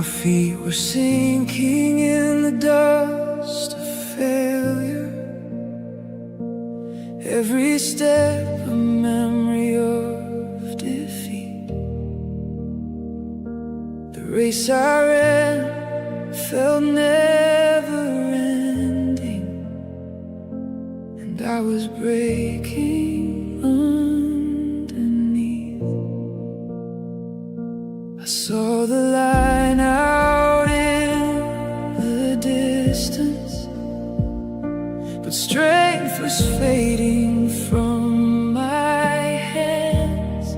Feet were sinking in the dust of failure. Every step a memory of defeat. The race I ran felt never ending, and I was breaking underneath. I saw the line out in the distance, but strength was fading from my hands.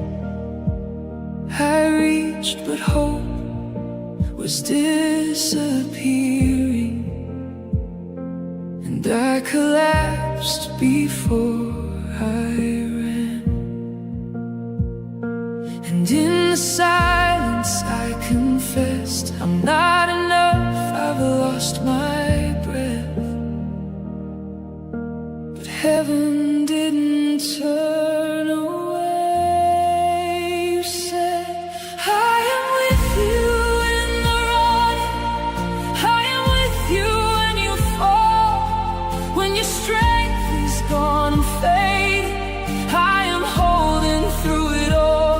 I reached, but hope was disappearing, and I collapsed before I ran. And in the silence, I confessed, "I'm not enough, I've lost my breath." But heaven didn't turn away. You said, "I am with you in the running. I am with you when you fall. When your strength is gone and fading, I am holding through it all.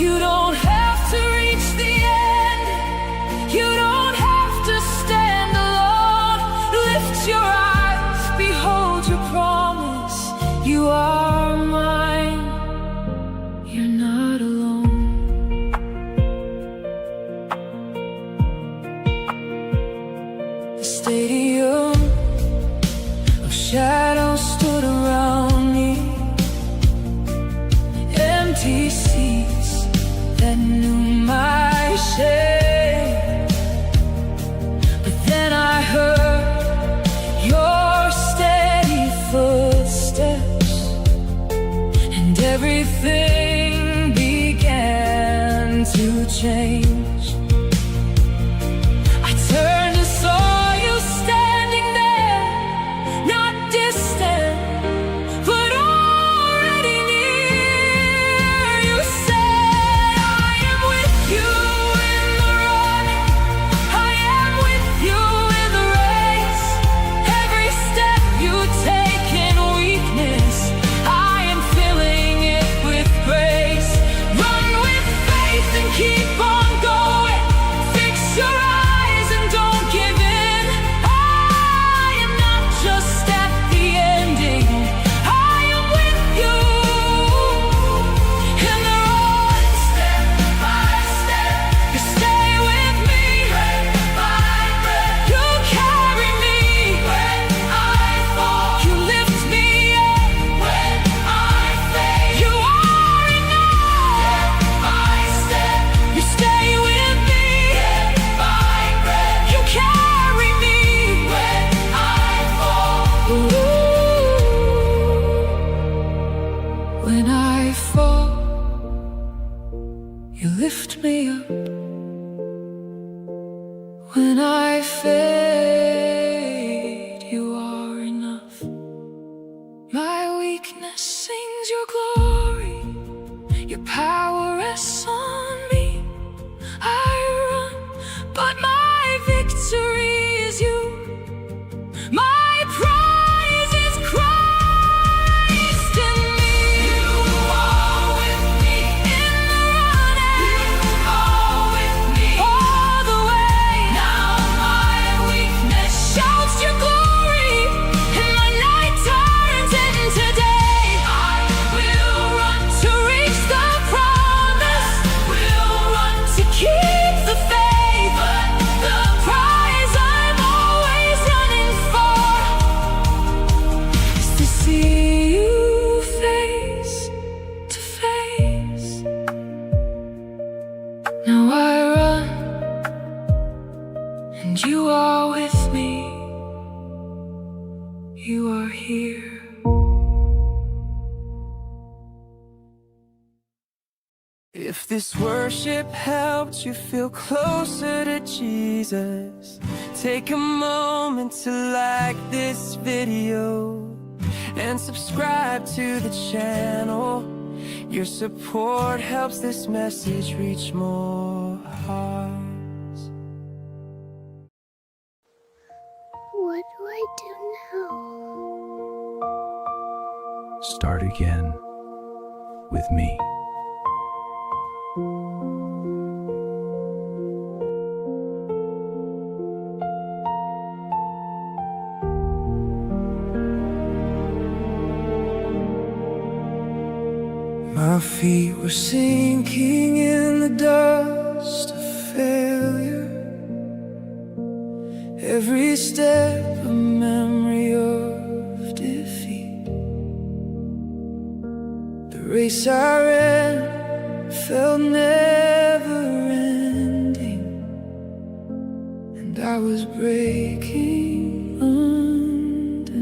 You don't have to reach the end. You don't have to stand alone. Lift your eyes, behold your promise. You are mine. You're not alone." The stadium of shadows stood around me, empty seats that knew my shame. But then I heard your steady footsteps, and everything began to change. I turned and saw you standing there, not distant, but already near. You said, "I am with you in the running. I am with you in the race. Every step you take in weakness, I am filling it with grace. Run with faith and keep on going. Fix your eyes and don't give in. I am not just at the ending, I am with you in the run. Step by step, you stay with me. Breath by breath, you carry me. When I fall, you lift me up. When I fade, you are enough. Step by step, you stay with me. Breath by breath, you carry me. When I fall. Ooh. When I fall, you lift me up. When I fade, you are enough. My weakness sings your glory, your power rests on me. I run, but my victory is you. My prize is Christ in me. You are with me in the running. You are with me all the way. Now my weakness shouts your glory, and my night turns into day. I will run to reach the promise. Will run to keep the faith. But the prize I'm always running for is to see you face to face. Now I run, and you are with me. You are here. If this worship helped you feel closer to Jesus, take a moment to like this video and subscribe to the channel. Your support helps this message reach more hearts. Start again with me. My feet were sinking in the dust of failure. Every step a memory of defeat. The race I ran felt never ending, and I was breaking underneath.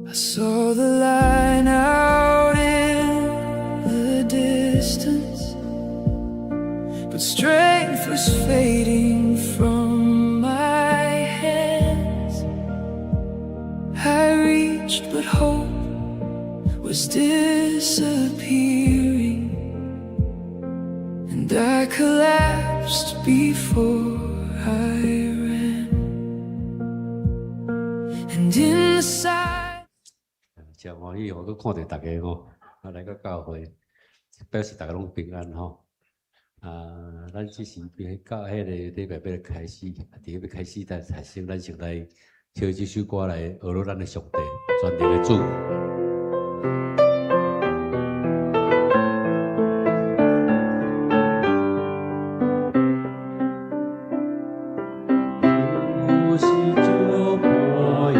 I saw the line out in the distance, but strength was fading from my hands. I reached, but hope was disappearing, and I collapsed before I ran. And in the silence, 誠歡喜，我閣看著大家吼，啊來到教會，表示大家攏平安吼。啊，咱這時邊到彼个禮拜欲開始，佇欲開始，但頭先咱先來唱這首歌來呵咾咱的上帝，全能的主。主是石伴，也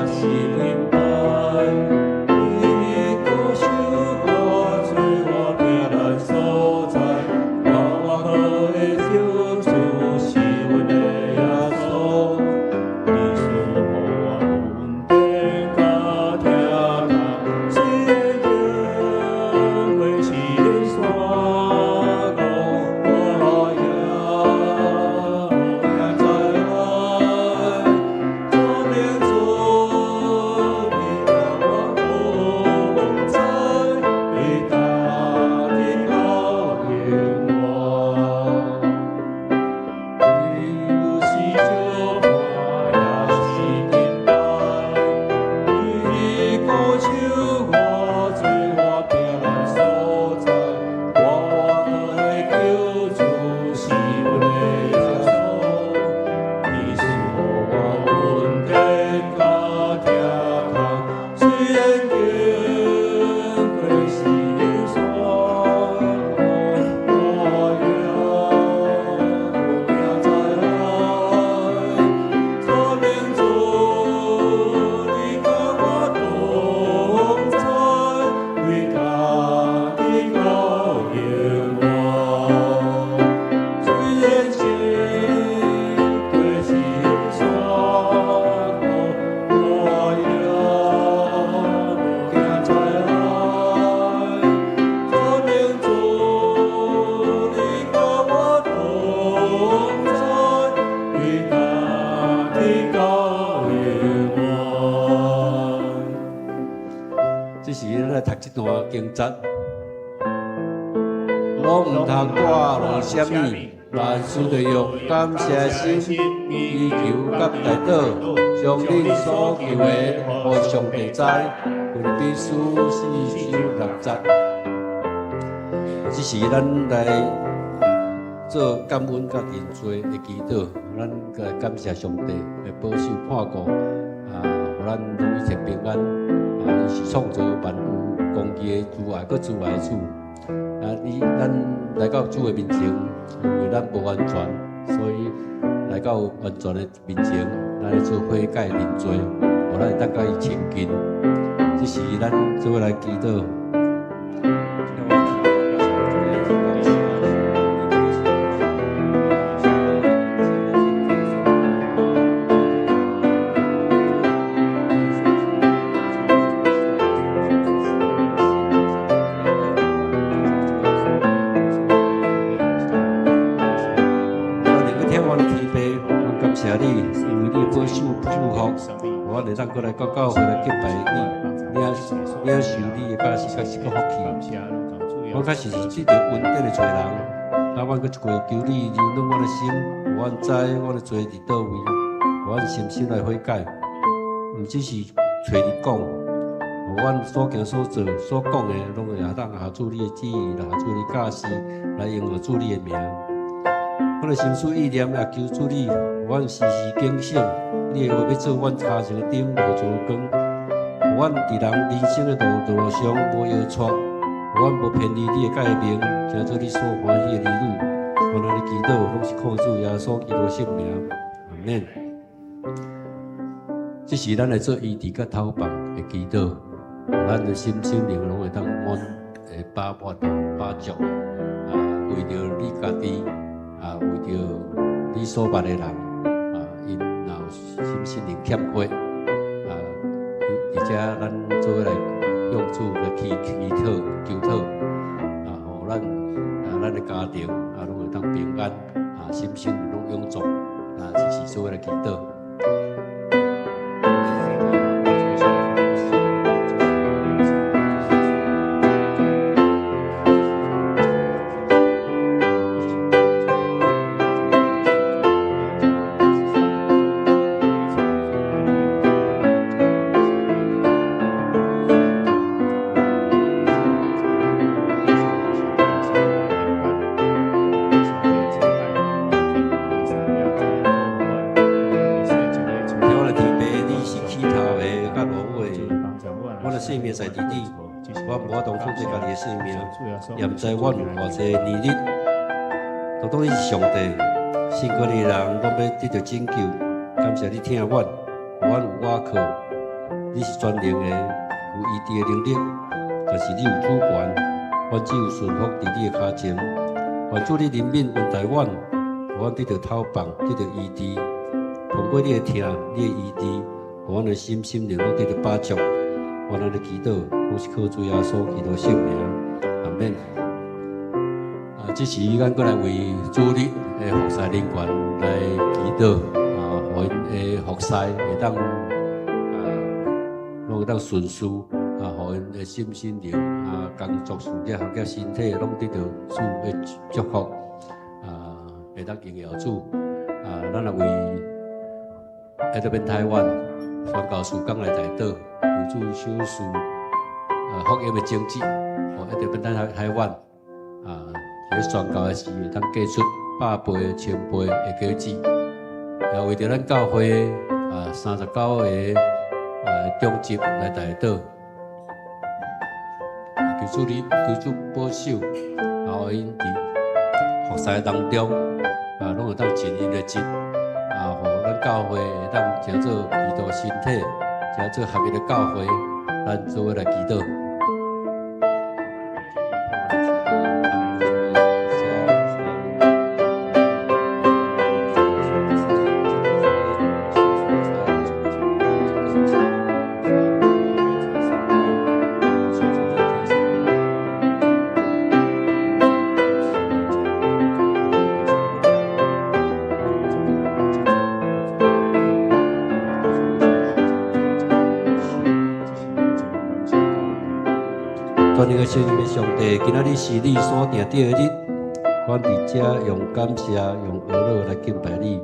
是盾牌，伊顧守我做我避難所在，我倚靠的救主是阮的耶穌，伊賜予我恩典佮疼痛，雖然經過死山谷，我也無驚災害。全能主，你佮我同在，為家己到永遠。主是石伴，也是盾牌，伊顧守我做我避難所在，我倚靠的救主是阮的耶穌，伊賜予我恩典佮疼痛，雖然經過死山谷，我也無驚災害。全能主，你佮我同在，為家己到永遠。雖然經過死山谷，我也無驚災害。全能主，你佮我同在，為家己到永遠。這時咱來讀這段經節，攏毋通掛慮啥物，萬事著用感謝心，祈求佮代禱，將恁所求的，予上帝知。腓立比書四章六節。這時咱來做感恩佮認罪的祈禱，咱來感謝上帝的保守看顧，啊，予咱攏一切平安。啊，伊是創造萬有公義的慈愛，閣慈愛的主。啊，你咱來到主的面前，因為咱無完全，所以來到完全的面前，咱來做悔改認罪，予咱會當佮伊親近。這時咱做伙來祈禱。我哋個天王的天父，我感謝你，因為你的保守祝福，我會當閣來到教會來敬拜你，領受你的教示，確實閣福氣。我確實是得著恩典的罪人，啊，我閣一過求你柔軟我的心，予阮知我的罪佇佗位，予阮深深來悔改，毋只是喙揣你講，予阮所行所做所講的，攏會當合主你的旨意，來合主你教示，來榮耀主你的名。阮的心思意念也求主你，予阮時時警醒，你的話欲做阮跤前的燈，路前的光。予阮佇人人生的道路上無搖掣，予阮無偏離你的誡命，成做你所歡喜的兒女。阮按呢祈禱，攏是靠主耶穌基督聖名，阿們。這時咱來做醫治佮透放的祈禱，咱的心心靈攏會當滿會飽滿飽足啊！為著你家己啊，為著你所捌的人啊，𪜶若有心心靈欠缺啊，而且咱做伙來向主來祈禱求禱啊，予咱啊，咱的家庭啊，攏會當平安啊，心心靈攏永足啊，這是做伙來祈禱。我的天父，你是起頭的，佮落尾的，我的性命在佇你，我無法度控制家己的性命，也毋知我有偌濟年日。都當你是上帝，信靠你的人攏欲得著拯救。感謝你疼阮，予阮有倚靠。你是全能的，有醫治的能力，但是你有主權，阮只有順服佇你的跤前。願主你憐憫恩待阮，予阮得著透放，得著醫治。通過你的疼，你的醫治，予阮的心心靈攏得著飽足。阮按呢祈禱，攏是靠主耶穌基督聖名，阿們。啊，這時咱閣來為主日的服侍人員來祈禱，啊，予𪜶的服侍會當啊，攏會當順遂，啊，予𪜶的心心靈啊，工作事業、學業、身體攏得著主的祝福，啊，會當榮耀主。啊，咱也為喺這邊台灣宣教事工來代禱，求主賞賜啊福音的種子，予喺這邊台灣啊，佇宣教的時會當結出百倍、千倍的果子。也為著咱教會啊39個啊長執來代禱，求主你求主保守，啊，予𪜶佇服侍當中啊，攏會當盡𪜶的職。啊，予咱教會會當成做基督身體，成做合一的教會，咱做伙來祈禱。全能的聖靈的上帝，今仔日是你所定的日，阮佇遮用感謝、用哀樂來敬拜你。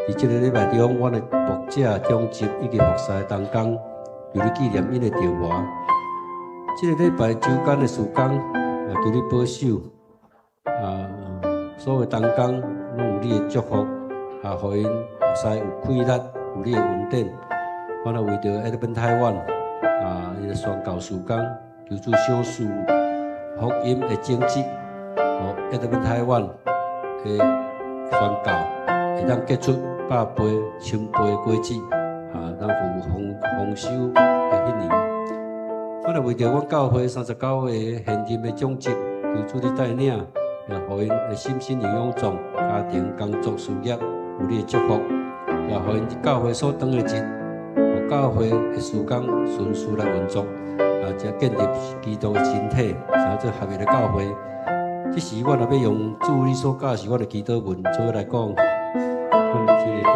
佇這個禮拜中，阮的牧者、長執以及服侍同工，求你紀念𪜶的調和。這個禮拜週間的事工，也求你保守。啊，所有同工攏有你的祝福，啊，予𪜶服侍有氣力，有你的恩典。阮也為著愛佇台灣，啊，𪜶的宣教事工。求主賞賜福音的種子，予一直要台灣的宣教，會當結出百倍、千倍的果子，啊，咱有豐收的彼年。我來為著阮教會39個現任的長執，求主你帶領，也予𪜶的心身靈勇壯，家庭、工作、事業有你的祝福，也予𪜶佇教會所當的職，予教會的事工順遂來運作。啊，才建立基督的身體，成做合一的教會。這時，阮若欲用主你所教示阮的祈禱文做伙來講。阮這個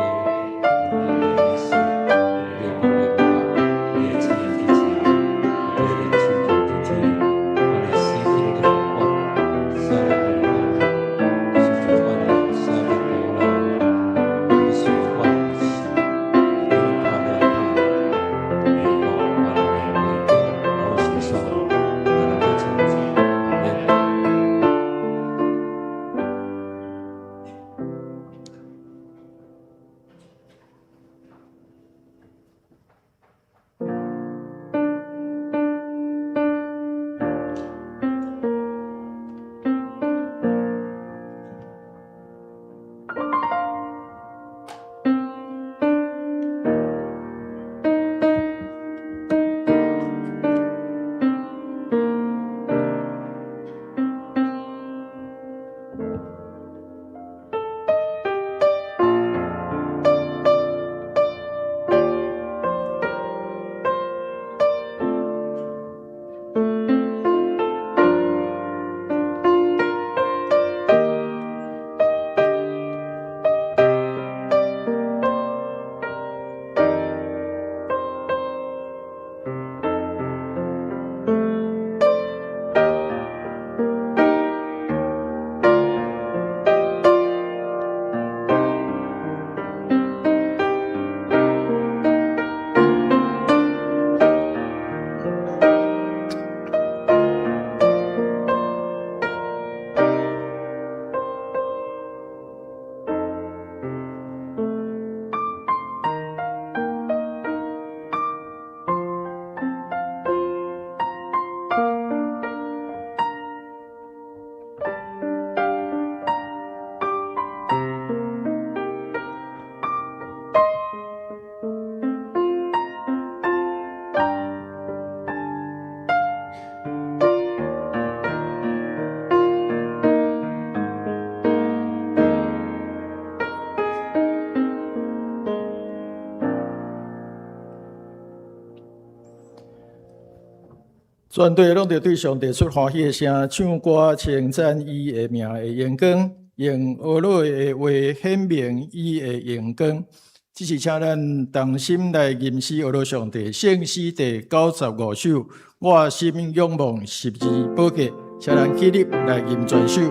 全地攏著對上帝出歡喜的聲，唱歌稱讚伊的名的榮光，用呵咾的話顯明伊的榮光。這是請咱同心來吟詩呵咾上帝，聖詩第95首，我心仰望十字寶架，請咱起立來吟全首。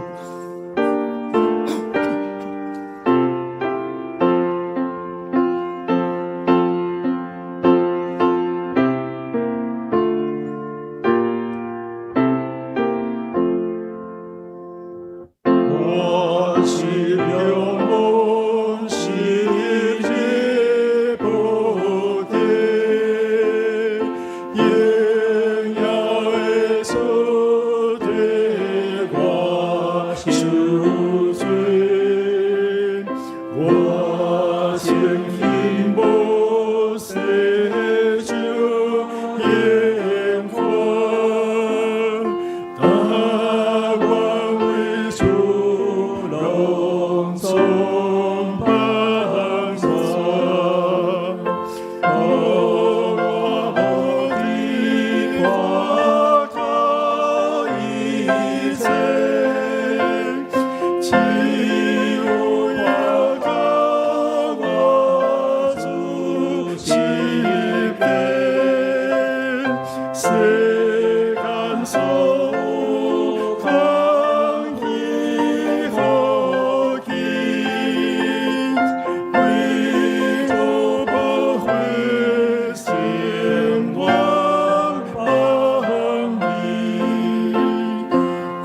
我心仰望十字寶架，榮耀的主替我受罪，我情願無世上榮華，但願為主攏總放下，予我無知看透一切，只有倚靠我主十架，世間所有空虛福氣，唯獨寶血勝萬邦義。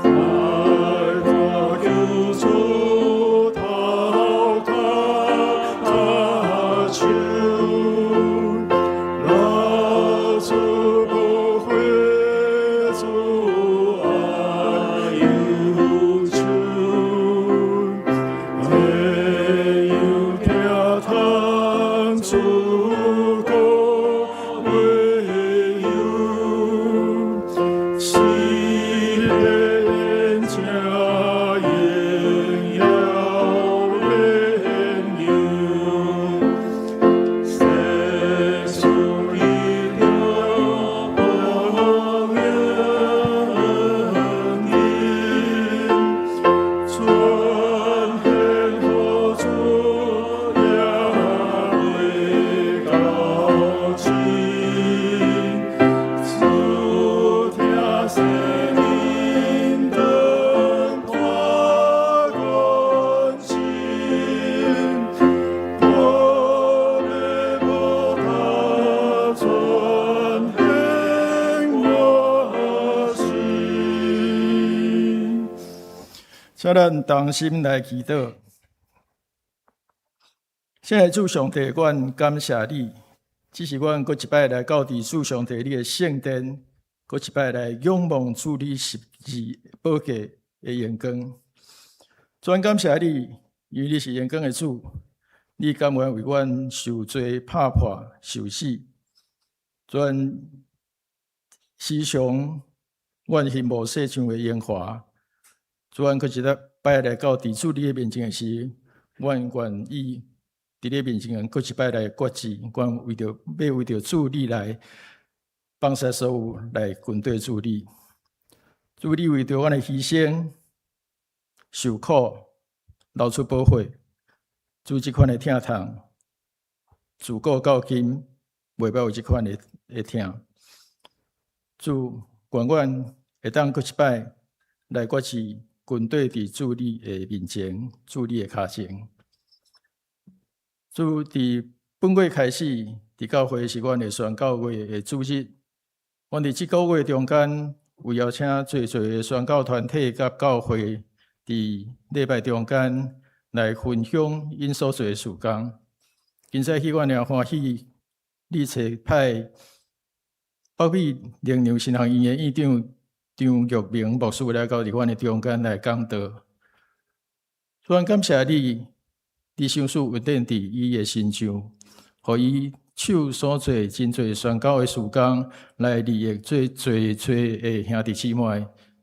快看救主頭殼踏手，流出寶血主愛憂愁，唯有疼痛主膏為油，是天這榮耀榮耀，世上得著報應，全獻予主也未到盡。主聽聲音當看關心，我欲無他全獻我心。請咱同心來祈禱。親愛的主上帝，阮感謝你，這是阮閣一擺來到佇主上帝你的聖殿，閣一擺來仰望主你十字寶架的榮光。主感謝你，因為你是榮光的主，你甘願為阮受罪、拍破、受死。主時常阮羨慕世上的榮華。主，阮閣一擺來到佇主你的面前的時，阮願意佇你面前閣一擺來決志，阮為著欲為著主你來放下所有來跟綴主你。主你為著阮的犧牲、受苦、流出寶血，主這款的疼痛，自古到今袂捌有這款的疼。主，願阮會當閣一擺來決志，跟綴佇主你的面前，主你的跤前。主佇本月開始，佇教會是阮的宣教月的主日。阮佇這個月中間，有邀請濟濟的宣教團體佮教會，佇禮拜中間來分享𪜶所做的事工。今早起，阮也歡喜，你差派北美靈糧神學院的院長張玉明牧師來到佇阮的中間來講道。阮感謝你，你賞賜恩典佇伊的身上，予伊手所做真濟宣教的事工，來利益做濟濟的兄弟姊妹，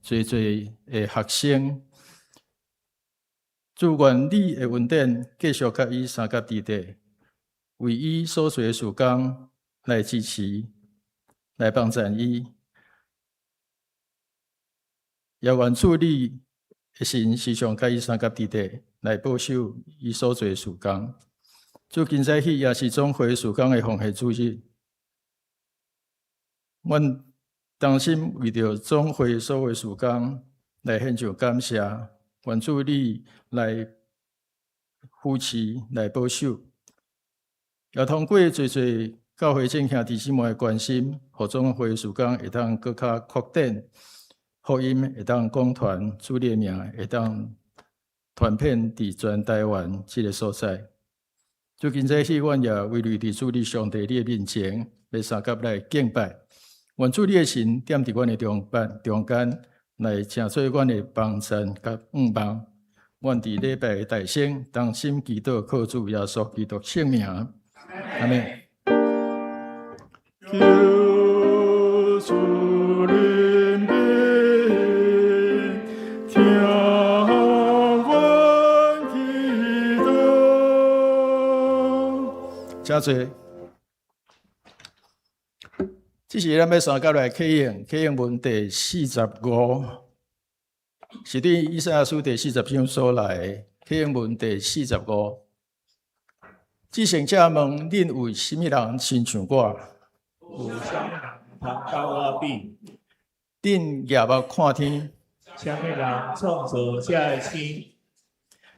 濟濟的學生。主願你的恩典繼續佮伊相佮佇咧，為伊所做的事工來支持，來幫贊伊。也願主你的神時常佮伊相佮佇咧，來保守伊所做的事工。主，今早起也是總會事工的奉獻主日，阮同心為著總會所有事工來獻上感謝，願主你來扶持、來保守，也通過濟濟教會眾兄弟姊妹的關心，予總會事工會當閣較擴展，福音會當廣傳，主你的名會當傳遍佇全台灣這个所在。主，今早起，阮也圍內佇主你上帝你的面前，來相佮來敬拜。願主你的神踮佇阮的中間，中間來成做阮的幫贊佮向望。阮佇禮拜的大聲，同心祈禱，靠主耶穌基督聖名。阿們。求主憐憫，聽阮祈禱。請坐。這時咱欲相佮來啟應，啟應文第45，是佇以賽亞書第40章所來的啟應文第四十五。至聖者問：恁有啥物人親像我？有啥物人通佮我比？恁舉目看天，啥物人創造這个星？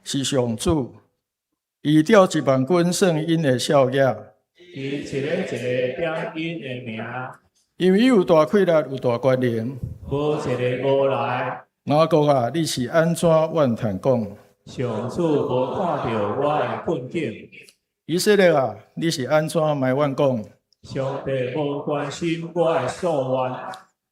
是上主，伊召一萬軍算𪜶的數額。伊一个一个點𪜶的名。因為伊有大氣力，有大權能。無一个無來。雅各啊，你是按怎怨嘆講？上主無看著我的困境。以色列啊，你是按怎埋怨講？上帝無關心我的訴願。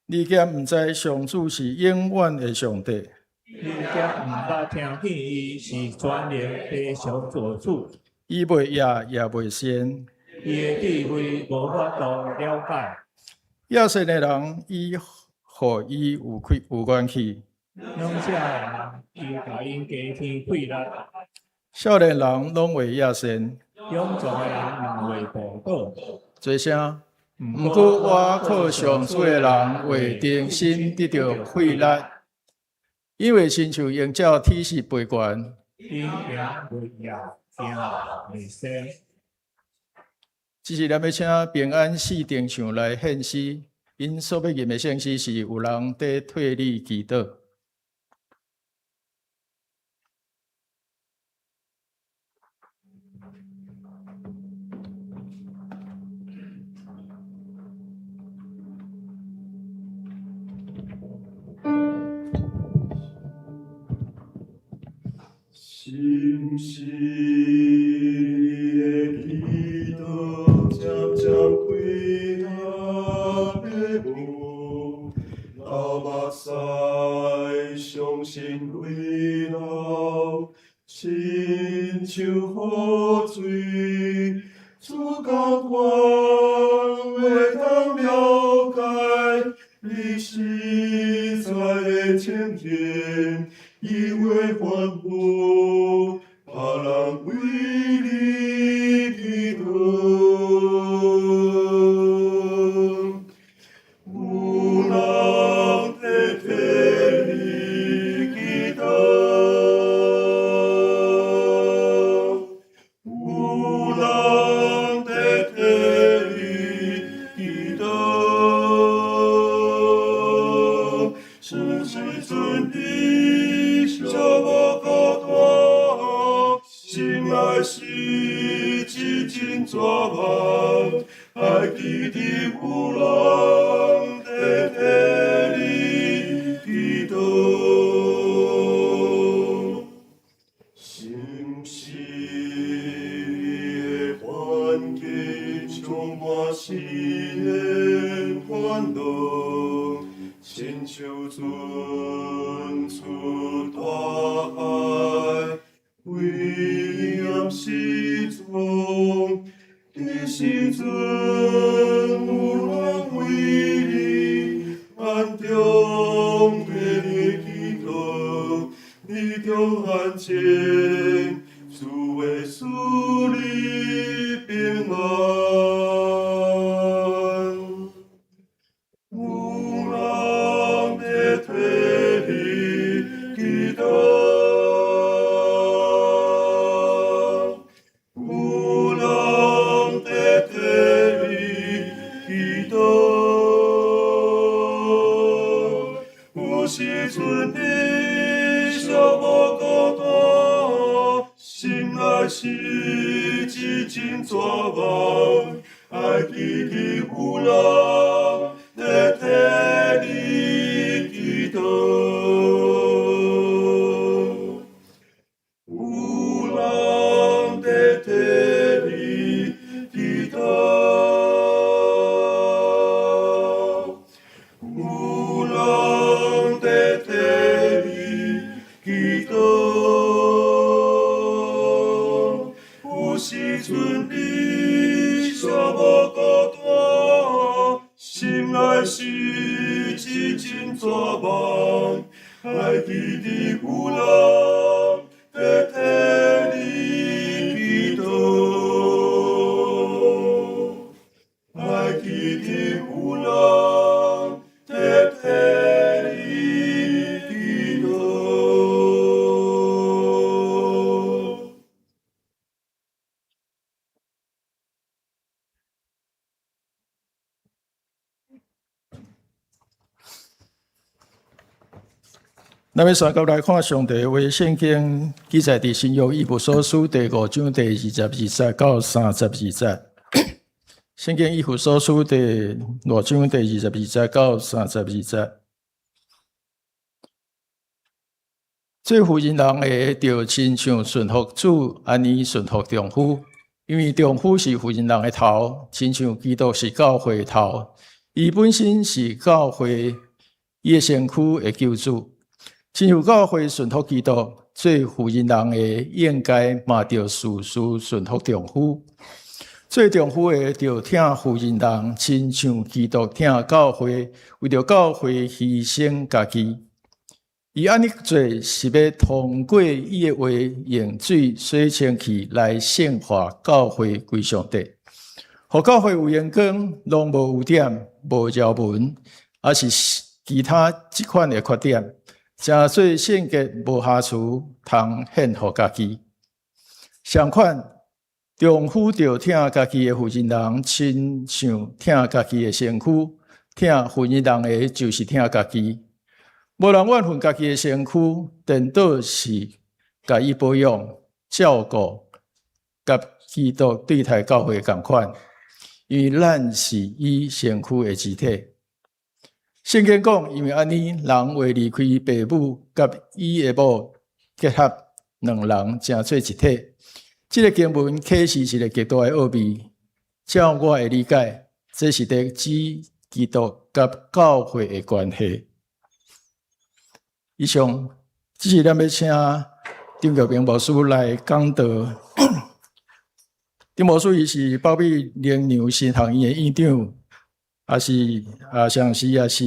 你敢毋知上主是永遠的上帝？你敢毋捌聽見伊是全能的上造主？伊袂夜也袂睡。伊的智慧無法度了解。野善的人，伊予伊有氣有元氣。勇者的人，伊共𪜶加添氣力。少年人攏會野善。勇壯的人毋會跌倒。做啥？毋過我靠上主的人會重新得著氣力，𪜶會親像鷹鳥體勢肥懸。𪜶行袂夜，行袂痠。這時咱欲請平安四等唱來獻詩，𪜶所欲吟的聖詩是有人佇替你祈禱。是毋是你的祈禱漸漸開合的霧，流目屎傷心淚流，親像雨水，主甘願會當了解你實在的情形，伊會吩咐別人為你祈禱。有人在替你祈禱，有人在替你祈禱，是時陣你小無夠大，心內是一陣絕望，愛記得有人在替你祈禱。是毋是你的環境充滿死的煩惱，親像船出大海，危險時中，這時陣有人為你暗中替你祈禱，你著安靜，主會賜你平安。有人在替你真絕望，愛記得有人在替你祈禱，有人在替你祈禱，有人在替你祈禱。有時陣你寂寞孤單，心內是真真絕望，愛記得有人在替你祈禱，愛記得有人在替你祈禱。咱欲宣告來看上帝話，聖經記載佇新約以弗所書第五章第二十二節到三十二節。聖經以弗所書第五章第二十二節到三十二節。做婦人人的，著親像順服主，按呢順服丈夫，因為丈夫是婦人人的頭，親像基督是教會的頭，伊本身是教會伊的身軀的救主。親像教會順服基督，做婦人人的應該嘛著事事順服丈夫。做丈夫的著疼婦人人，親像基督疼教會，為著教會犧牲家己。伊按呢做是欲通過伊的話，用水洗清氣來聖化教會歸上帝，予教會有榮光，攏無污點、無條紋，抑是其他這款的缺點，成做聖潔無瑕疵，通獻予家己。相款，丈夫著疼家己的婦人人，親像疼家己的身軀；疼婦人人的，就是疼家己。無人怨恨家己的身軀，顛倒是共伊保養、照顧，佮基督對待教會仝款，因為咱是伊身軀的肢體。聖經講，因為按呢，人會離開爸母，佮伊的某結合，兩人成做一體。這个經文啟示一个極大的奧秘。照我的理解，這是佇指基督佮教會的關係。以上，這是咱欲請張國平牧師來講道。張牧師伊是北美靈糧神學院的院長，也是啊，同時也是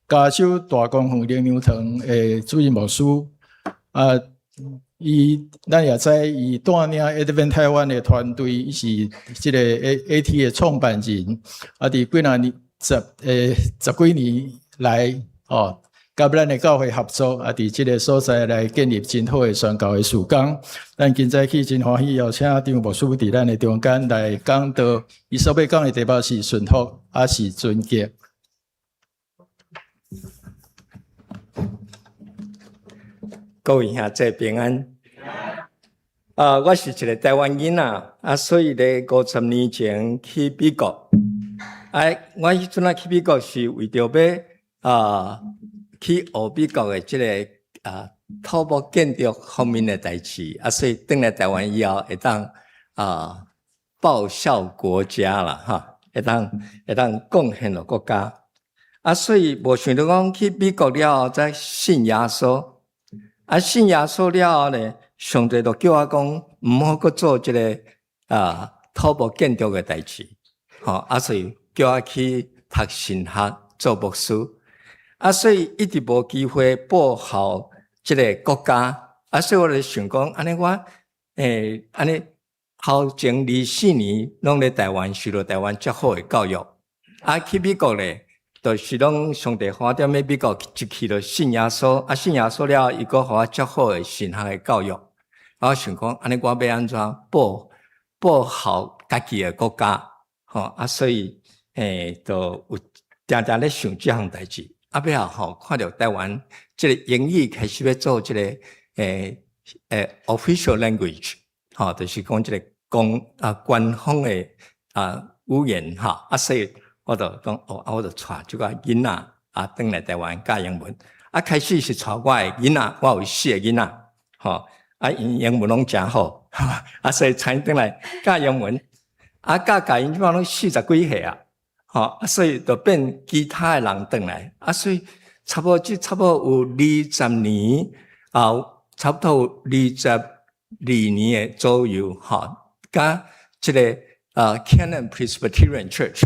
加州大公園靈糧堂的主任牧師。啊，伊咱也知伊帶領 Advent 台灣的團隊，伊是這个 AT 的創辦人。啊，佇幾若年十幾年來，哦，佮咱的教會合作，啊，佇這个所在來建立真好的宣教的事工。咱今早起真歡喜，邀請張牧師佇咱的中間來講道。伊所欲講的題目是順服，抑是尊敬。各位兄弟平安。啊，我是一个台灣囡仔，啊，所以咧五十年前去美國。啊，我彼陣仔去美國是為著欲去學美國的這个土木建築方面的代誌，啊，所以轉來台灣以後會當報效國家啦，哈，會當貢獻予國家。啊，所以無想著講去美國了後才信耶穌，啊，信耶穌了後呢，上帝就叫我講毋好閣做這个土木建築的代誌，吼，啊，所以叫我去讀神學做牧師。啊，所以一直無機會報效這个國家。啊，所以我就想講，按呢我，按呢頭前24年攏佇台灣受著台灣遮好的教育。啊，去美國咧，就是攏上帝予我踮咧美國一去就信耶穌。啊，信耶穌了後，伊閣予我遮好的神學的教育。啊，我想講，按呢我欲按怎報效家己的國家？吼，啊，所以，就有定定咧想這項代誌。啊，尾仔吼，看著台灣這个英語開始欲做這个official language，吼，就是講這个講啊官方的啊語言吼，啊，所以我就講哦，啊，我就帶這個囡仔啊，轉來台灣教英文。啊，開始是帶我的囡仔，我有四個囡仔，吼，啊，𪜶英文攏誠好，啊，所以請轉來教英文。啊，教教𪜶這擺攏四十幾歲啊，吼，啊，所以就變其他的人轉來，啊，所以差不多這差不多有二十年啊，差不多22年的左右，吼，佮這個啊，Canaan Presbyterian Church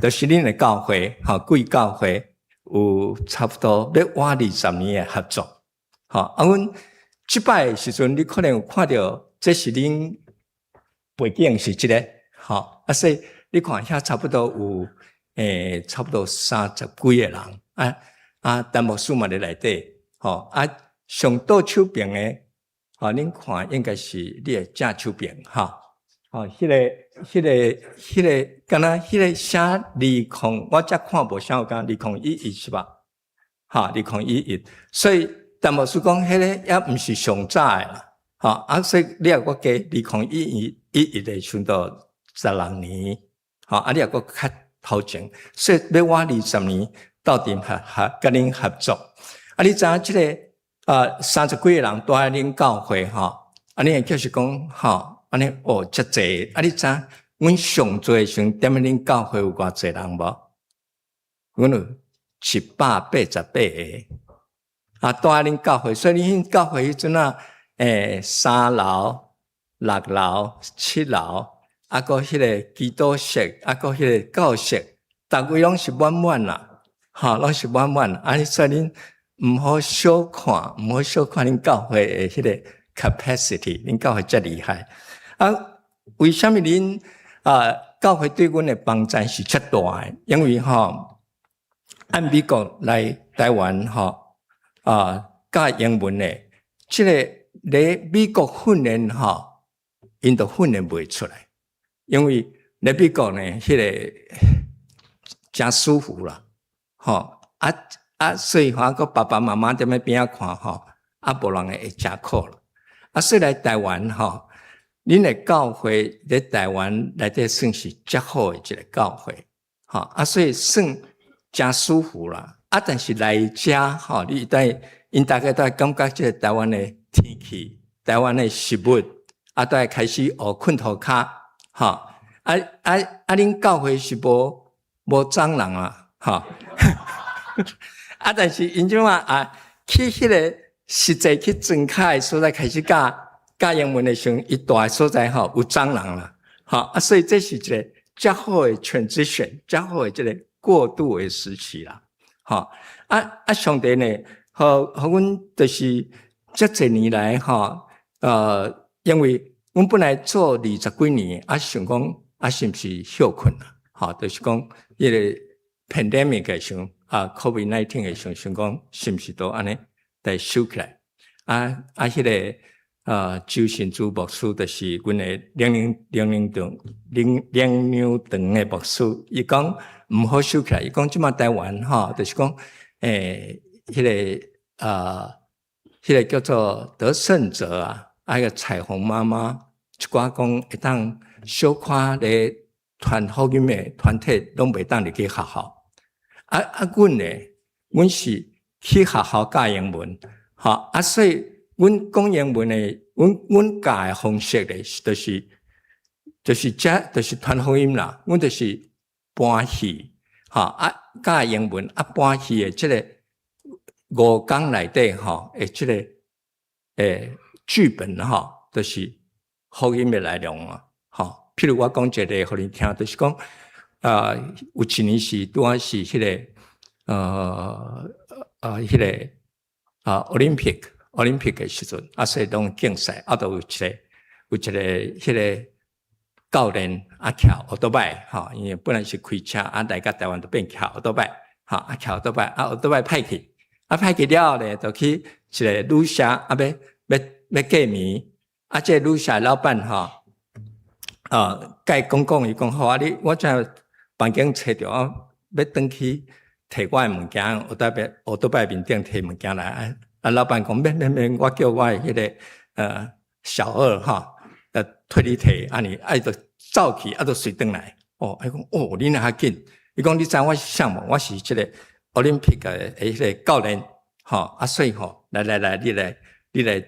就是恁的教會，吼，貴教會有差不多欲滿二十年的合作，吼，啊，阮這擺的時陣，你可能有看著，這是恁背景是這個，吼，啊，所以你看遐差不多有差不多三十幾個人，啊啊，陳牧師嘛佇內底，吼，啊，上倒手邊的，吼，恁看應該是你的正手邊，吼，吼，彼個，敢若彼個寫二空，我才看無啥有敢二空一一是吧？哈，2011，所以陳牧師講，彼個猶毋是上早的啦，吼，啊，所以你若閣加201111的時陣就16年，吼，啊，你若閣較頭前，所以欲滿二十年鬥陣合合佮恁合作，啊，你知影這個啊三十幾個人蹛佇恁教會吼，啊，你會就是講吼，按呢哦，遮濟，啊，你知影阮上濟的時陣，踮咧恁教會有偌濟人無？阮有188個，啊，蹛佇恁教會，所以恁教會彼陣啊，三樓、六樓、七樓，啊，閣彼個祈禱室，啊，閣彼個教室，逐位攏是滿滿啦，吼，攏是滿滿。啊，所以恁毋好小看，毋好小看恁教會的彼個 capacity，恁教會遮厲害。啊，為啥物恁啊教會對阮的幫助是遮大的？因為吼，按美國來台灣吼啊教英文的，這個咧美國訓練吼，𪜶都訓練袂出來，因為咧美國呢，彼個誠舒服啦，吼啊啊，所以話閣爸爸媽媽踮咧邊仔看吼，啊無人會誠苦啦。啊，所以來台灣吼，恁的教會佇台灣內底算是較好的一個教會，吼啊，所以算誠舒服啦。啊，但是來遮吼，你帶𪜶大概都會感覺這個台灣的天氣、台灣的食物，啊，都會開始學睏塗跤，吼啊啊啊！恁教會是無蟑螂啊，吼啊，但是𪜶這馬啊，去彼個實際去莊跤的所在開始教教英文的時陣，伊蹛的所在吼有蟑螂啦，吼啊，所以這是一個較好的 transition，較好的這個過渡的時期啦，吼啊啊！上帝呢，予阮就是這濟年來吼，因為阮本來做二十幾年，啊想講啊是毋是歇睏啊？吼，就是講彼個 pandemic 的時陣啊，COVID-19 的時陣，想講是毋是都按呢來收起來？啊啊，彼個周信主牧師就是阮的靈糧堂的牧師，伊講毋好收起來，伊講這馬台灣吼，就是講彼個啊，彼個叫做得勝者啊，啊個彩虹媽媽，一寡講會當小可咧傳福音的團體攏袂當入去學校。啊啊，阮呢，阮是去學校教英文，吼啊，所以阮講英文的，阮教的方式咧，就是這就是傳福音啦。阮就是搬戲，吼啊教英文啊搬戲的這個五工內底吼，的這個劇本吼，就是福音的內容啊，吼。譬如我講一個予恁聽，就是講啊，有一年是拄仔是彼個彼個啊，Olympic 的時陣，啊，所以攏競賽，啊，都有一個彼個教練啊，騎歐多擺吼，因為本來是開車啊，來到台灣就變騎歐多擺，吼啊，騎歐多擺，啊，歐多擺歹去，啊，歹去了後咧，就去一個旅社啊，欲過暝，啊，這個旅社老闆吼，啊，共伊講講，伊講好啊，你我這房間揣著啊，欲轉去提我的物件，歐多擺面頂提物件來啊。啊，老闆講免免免，我叫我的彼個小二吼，替你提，按呢，啊伊就走去，啊就隨轉來。哦，伊講哦，你若較緊，伊講你知我是啥無？我是這个奧林匹克的彼个教練，吼，啊所以吼，來來來，你來你來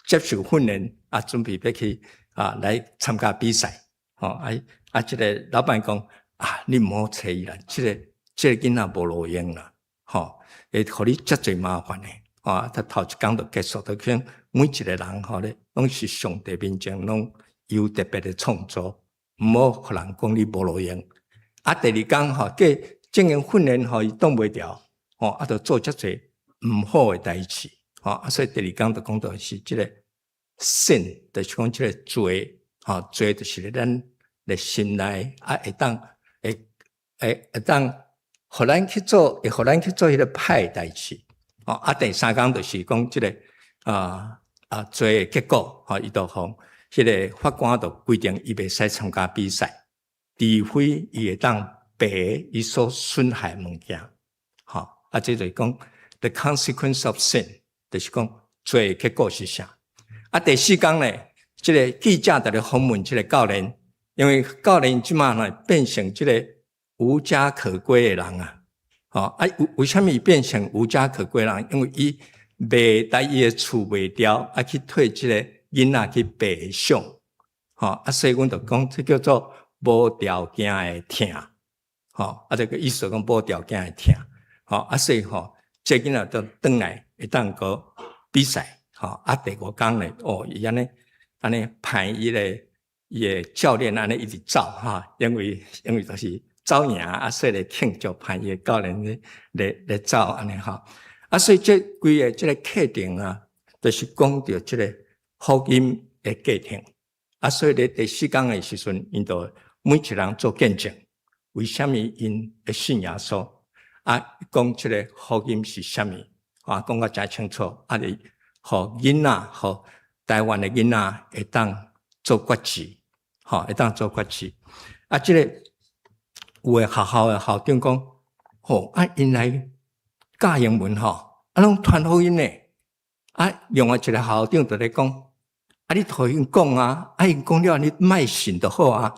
接受訓練，啊，準備欲去啊來參加比賽，吼，啊啊，這个老闆講啊，你毋好揣伊啦，這个囡仔無路用啦，吼，會予你遮濟麻煩的，吼，啊，他頭一工就結束，就講每一个人吼咧，攏是上帝面前攏有特別的創造。毋好予人講你無路用。啊，第二工吼，計進行訓練吼，伊擋袂牢，吼，啊，就做遮濟毋好的代誌，吼，啊，所以第二工就講到是這个 sin，就是講這个罪，吼，罪就是咱的心內啊，會當會會會當予咱去做，會予咱去做彼个歹代誌，吼，啊，第三工就是講這个啊罪的結果，吼，伊就予彼个法官就規定伊袂使參加比賽，除非伊會當賠伊所損害的物件，吼，啊，這就是講 the consequence of sin，就是講罪的結果是啥？啊，第四工咧，這个記者就咧訪問這个教練，因為教練這馬呢變成這个無家可歸的人啊，吼，啊，為為啥物變成無家可歸人？因為伊賣台伊的厝賣掉，啊，去替這个囡仔去賠償，吼，啊，所以阮就講這叫做無條件的疼，吼，啊，這个意思講無條件的疼，吼，啊，所以吼，這囡仔就轉來會當閣比賽，吼，啊，第五工咧，哦，伊按呢按呢派伊个教練按呢一直走哈，因為就是走贏啊，所以咧慶祝派伊个教練咧咧咧走按呢吼，啊，所以這規个這个課程啊，就是講著這个福音的過程，啊，所以咧第四工的時陣，𪜶就每一人做見證，為啥物𪜶會信耶穌？啊，講這个福音是啥物？啊，講甲誠清楚，啊，予囡仔，予台灣的囡仔會當做決志，吼，會當做決志。啊，這个有的學校的校長講，吼，啊，𪜶來教英文吼，啊，攏傳福音呢。啊，另外一個校長就咧講，啊，你予𪜶講啊，啊，𪜶講了，你莫信就好啊。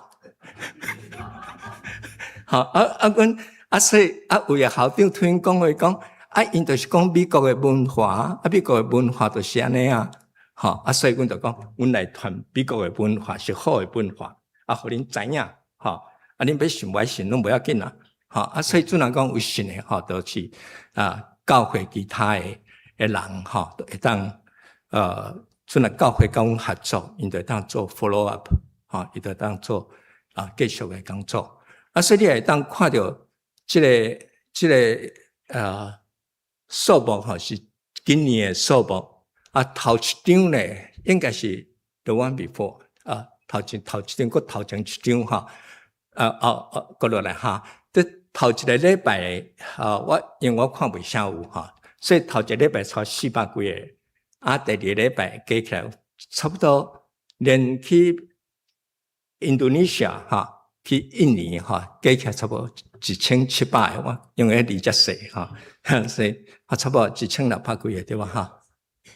好，啊啊，阮啊，所以啊，有的校長聽講話講，啊，𪜶就是講美國的文化，啊，美國的文化就是按呢啊，吼，啊，所以阮就講，阮來傳美國的文化是好的文化，啊，予恁知影，吼，啊，恁欲信無愛信攏無要緊啊，吼，啊，所以主人講有信的，吼，就是啊，教會其他的的人，吼，會當陣來教會佮阮合作，𪜶就會當做 follow up，吼，伊就當做啊繼續的工作。啊，所以你會當看著這个數目吼是今年的數目。啊，頭一張咧應該是 the one before 啊，頭一張閣頭前一張吼，啊啊啊，閣落來哈。這頭一个禮拜啊，我因為我看袂啥有吼，所以頭一個禮拜差400幾个，啊，第二個禮拜加起來差不多連去印度尼西亞哈，去印尼哈，加起來差不多1700個，我因為字遮細哈，所以啊，差不多1600幾个對吧？哈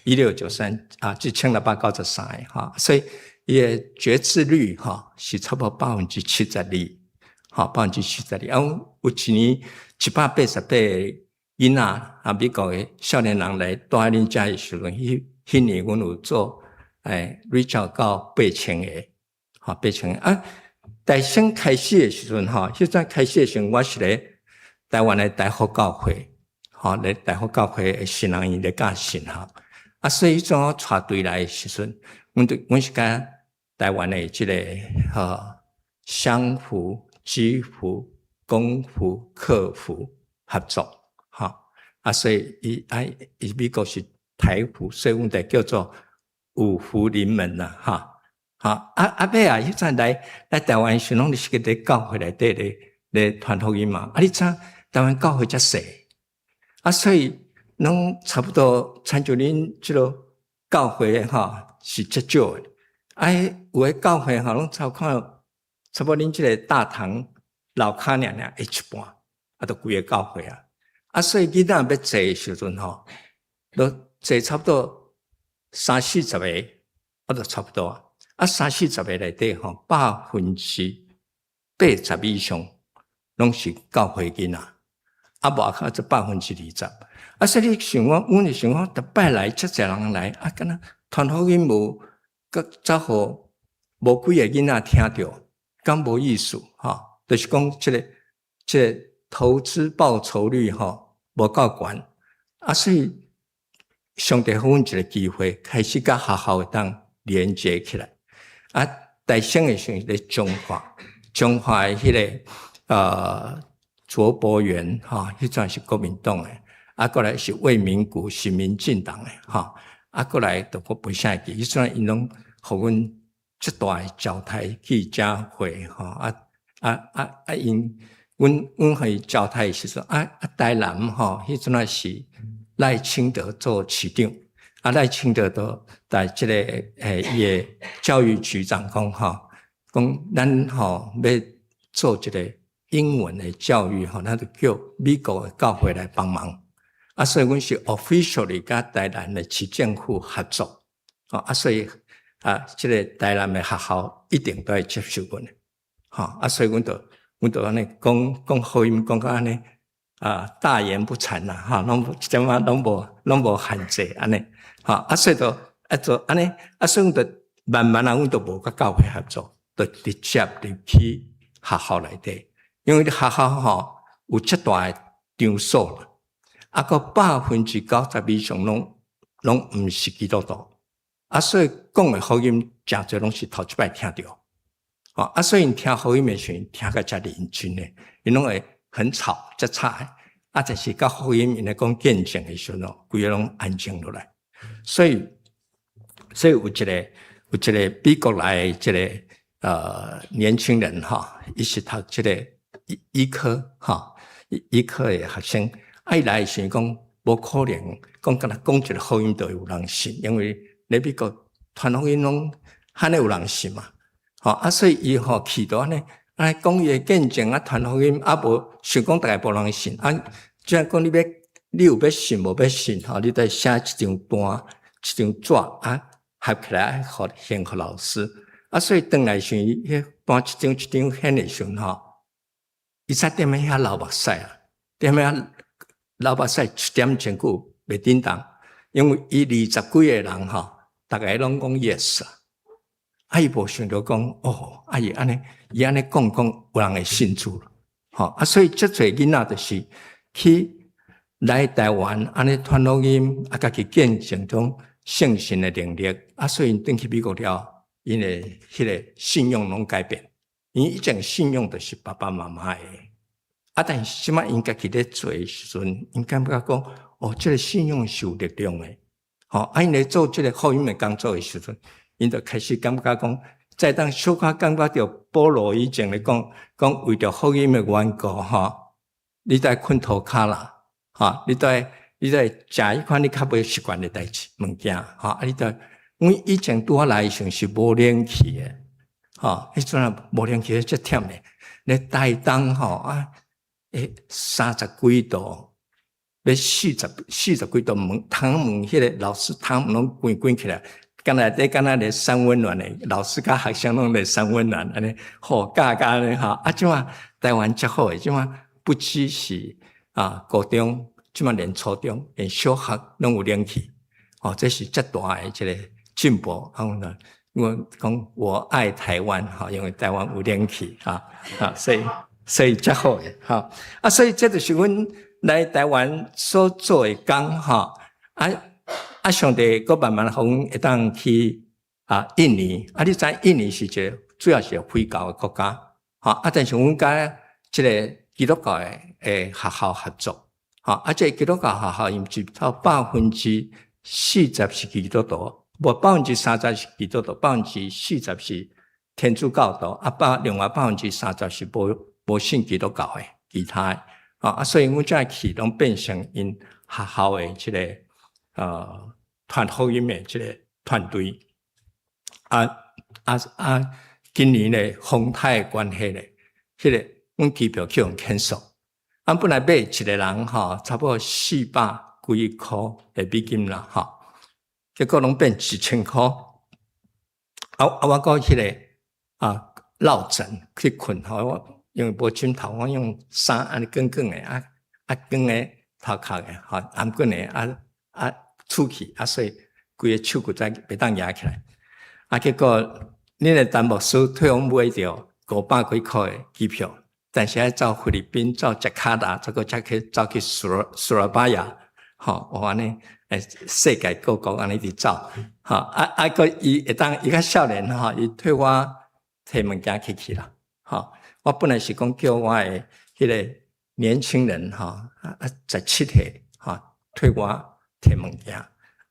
，1693啊，1693個哈，所以伊的決志率哈是差不多72%，哈，72%。啊，有一年188個囡仔啊，美國的少年人來蹛佇恁遮的時陣，彼彼年阮有做reach out 到8000個，哈，8000個啊。大先開始的時陣，吼，彼陣開始的時陣，我是咧台灣的大福教會，吼，咧大福教會的神學院咧教神學。啊，所以彼陣我帶隊來的時陣，阮是佮台灣的這个吼鄉福、基福、公福、客福合作，吼，啊，所以伊啊伊美國是台福，所以阮就叫做五福臨門啦，哈。吼，啊啊尾啊，彼陣來台灣時，攏是佇教會內底咧咧傳福音嘛。啊，你知台灣教會遮細，啊，所以攏差不多親像恁這个教會吼是遮少的。啊，有的教會吼攏差看差不多恁這个大堂樓跤爾爾的一半，啊，就規个教會啊。啊，所以囡仔欲坐的時陣吼，都坐差不多三四十个，啊，就差不多啊。啊，三四十个內底吼，80%以上攏是教會囡仔，啊，外口則20%。啊，所以你想講，阮會想講，逐擺來遮濟人來，啊，敢若傳福音無，閣走予無幾個囡仔聽著，敢無意思吼？就是講這個投資報酬率吼無夠懸，啊，所以上帝予阮一個機會，開始佮學校會當連接起來。啊，台省的時陣咧彰化，彰化的彼個卓博源吼，彼陣是國民黨的，啊，過來是魏明谷是民進黨的吼，啊，過來就我袂啥會記，彼陣𪜶攏予阮這大的招待記者會吼，啊啊啊啊！𪜶阮去招待的時陣，啊啊台南吼，彼陣仔是賴清德做市長，啊賴清德都帶這個伊的教育局長講吼，講咱吼欲做這個英文的教育吼，咱就叫美國的教會來幫忙。啊，所以阮是 officially 佮台南的市政府合作，啊，所以啊，這個台南的學校一定都會接受阮的，吼啊，所以阮就按呢講講福音，講到按呢啊，大言不慚啦，吼，攏一點仔攏無限制按呢，吼啊，所以就啊做按呢，啊，所以阮就慢慢啊，阮就無佮教會合作，就直接入去學校內底，因為學校吼有遮大的場所啦，啊，閣90%以上攏毋是基督徒，啊，所以講的福音誠濟攏是頭一擺聽著，吼啊，所以𪜶聽福音的時陣聽甲誠認真的，𪜶攏會很吵，遮吵的，啊，但是到福音𪜶咧講見證的時陣哦，規个攏安靜落來。所以有一個美國來的這個年輕人哈，伊是讀這個醫科哈，醫科的學生，啊，伊來的時講無可能，講敢若講一個福音就會有人信，因為咧美國傳福音攏罕會有人信嘛，吼啊，所以伊吼去到按呢，按呢講伊的見證啊，傳福音啊，無想講逐个無人信啊，這樣講你欲你有欲信無欲信吼，你得寫一張單，一張紙啊，合起來予獻予老師啊，所以轉來時，彼單一張一張獻的時陣吼，伊才踮咧遐流目屎啊，踮遐流目屎一點鐘久袂振動，因為伊二十幾個人吼，逐个攏講 yes 啊，啊伊無想著講哦，啊伊按呢，伊按呢講講有人會信主，吼啊，所以遮濟囡仔就是去來台灣按呢傳福音，啊，家己見證種聖神的能力，啊，所以𪜶轉去美國了，𪜶的彼個信仰攏改變。𪜶以前信仰就是爸爸媽媽的，啊，但是這擺𪜶家己咧做的時陣，𪜶感覺講，哦，這個信仰是有力量的，吼，啊，𪜶咧做這個福音的工作的時陣，𪜶就開始感覺講，才當小可感覺著保羅以前咧講，講為著福音的緣故，吼，你得睏塗跤啦，吼，你得食彼款你較袂習慣的代誌物件，吼，啊，你得，阮以前拄仔來的時陣是無冷氣的，吼，彼陣啊無冷氣，遮忝的，咧台東吼啊，30幾度，欲四十幾度，門窗門彼個老師窗門攏關關起來，敢若咧三溫暖的，老師佮學生攏咧三溫暖，按呢好教教按呢吼，啊，這擺台灣遮好的，這擺不只是啊高中，這擺連初中、連小學攏有冷氣，哦，這是遮大的一個進步。啊，我講我愛台灣，吼，因為台灣有冷氣，哈，啊，所以遮好的，吼，啊，所以這就是阮來台灣所做的工，吼，啊啊，上帝閣慢慢予阮會當去啊印尼，啊，你知印尼是一個主要是回教的國家，吼，啊，但是阮佮這個基督教的學校合作，吼，啊，這個基督教學校𪜶是頭40%是基督徒，無30%是基督徒，40%是天主教徒，啊，另外30%是無信基督教的其他的，啊，所以阮這去攏變成𪜶學校的這個傳福音的這個團隊，啊啊啊！今年咧風颱的關係咧，彼個阮機票去予 cancel，啊，本來買一個人吼，差不多四百幾箍的美金啦，吼，結果攏變1000箍。啊，啊啊，我閣彼个啊落枕去睏吼，我因為無枕頭，我用衫按呢捲捲的，啊啊捲的頭殼的，吼頷頸的，啊啊出去，啊所以規个手骨才袂當舉起來。啊，結果恁的陳牧師替阮買著五百幾箍的機票，但是愛走菲律賓，走雅加達，再閣才去走去蘇拉巴雅，吼，有按呢，世界各國按呢佇走，吼，啊啊，閣伊會當伊較少年吼，伊替我提物件去去啦，吼，我本來是講叫我的彼个年輕人吼，啊啊17歲吼，替我提物件，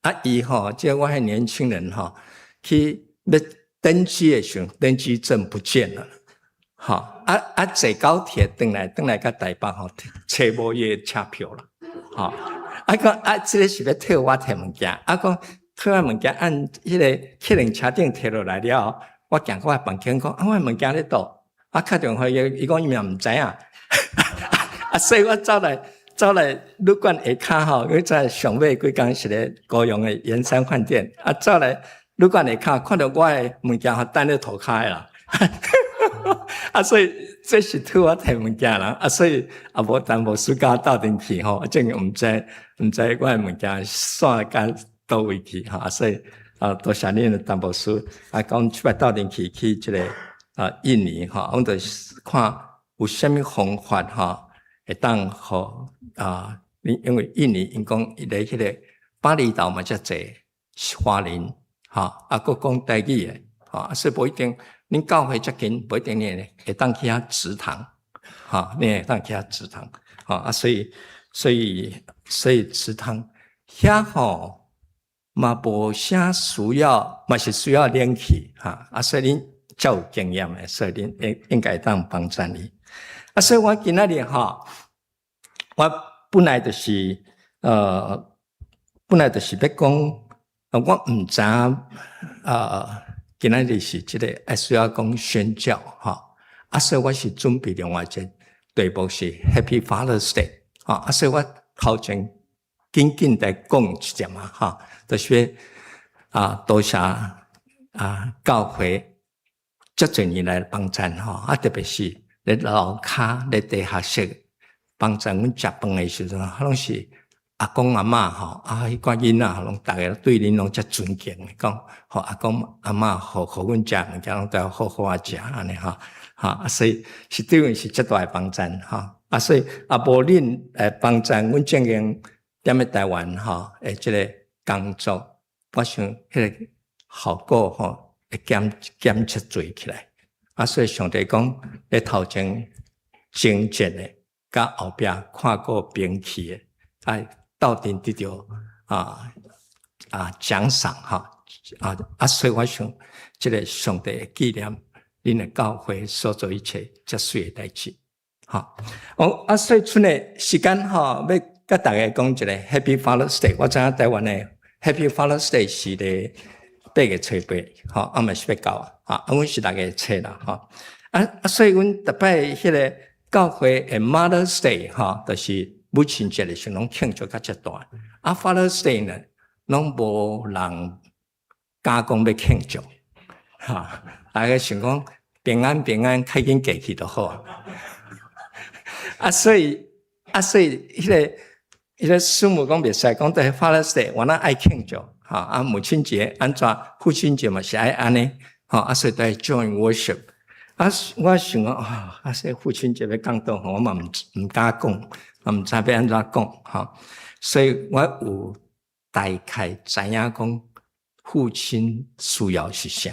啊伊吼，這我彼年輕人吼，去欲登機的時陣，登機證不見了，吼，啊啊坐高鐵轉來轉來到台北吼，揣無伊的車票啦，吼，啊講啊，這个是欲替我提物件，啊講提我物件按彼个客人車頂提落來了後，我行過我房間講，啊我的物件咧佗？啊敲電話伊伊講伊嘛毋知影，啊所以我走來走來旅館下跤吼，因為在上尾幾工是咧高雄的圓山飯店，啊走來旅館下跤，看著我的物件予等咧塗跤的啦，啊所以這是替我提物件人，啊所以也無陳牧師共我鬥陣去吼，正毋知毋知我的物件散到佗位去吼，啊所以啊多謝恁的陳牧師，啊講這擺鬥陣去去這個啊印尼吼，阮就看有啥物方法吼，會當予啊，因為印尼𪜶講伊咧彼個巴厘島嘛遮濟華人，吼，啊閣講台語的，吼，啊所以無一定恁教會遮近，無一定你會當去遐植堂，吼，你會當去遐植堂，吼啊所以所以所以植堂遐吼嘛無啥需要，嘛是需要冷氣，哈，啊所以恁較有經驗的，所以恁應應該當幫贊你。啊，所以我今仔日吼，我本來就是本來就是欲講，我毋知影今仔日是這個愛需要講宣教吼，啊，所以我是準備另外一個題目是 Happy Father's Day，吼，啊，所以我頭前緊緊來講一點仔吼，就是啊，多謝啊教會遮濟年來幫贊吼，啊，特別是咧樓跤咧地下室幫贊阮食飯的時陣，攏是阿公阿嬤吼，啊，彼寡囡仔攏逐个對恁攏遮尊敬的，講予阿公阿嬤予阮食物件，攏都要好好仔食按呢吼，哈，啊，所以是對阮是遮大的幫贊吼，啊，所以啊無恁來幫贊阮正經踮咧台灣吼，的這个工作，我想彼个效果吼會減減遮濟起來。啊，所以上帝講咧頭前征戰的，佮後壁看顧兵器的，愛鬥陣得著啊啊獎賞哈啊啊！所以我想，這个上帝會紀念恁的教會所做一切遮媠的代誌，吼。哦啊，所以賰的時間吼，欲共大家講一个 Happy Father's Day。我知影台灣的 Happy Father's Day 是咧8月初8，吼，啊嘛是欲到啊，啊，阮是6月初啦，吼。啊啊，所以阮逐擺彼个教會的 Mother's Day 吼，就是母親節的時陣，攏慶祝甲遮大。啊，Father's Day 呢，攏無人敢講欲慶祝，哈，大家想講平安平安，較緊過去就好啊。啊，所以啊，所以彼個師母講袂使講對 Father's Day，我若愛慶祝，哈啊，母親節按怎，父親節嘛是愛按呢，吼啊，所以都愛 join worship。啊，我想講啊，啊，說父親節欲講道，我嘛毋敢講，嘛毋知欲按怎講，吼。所以我有大概知影講父親需要是啥，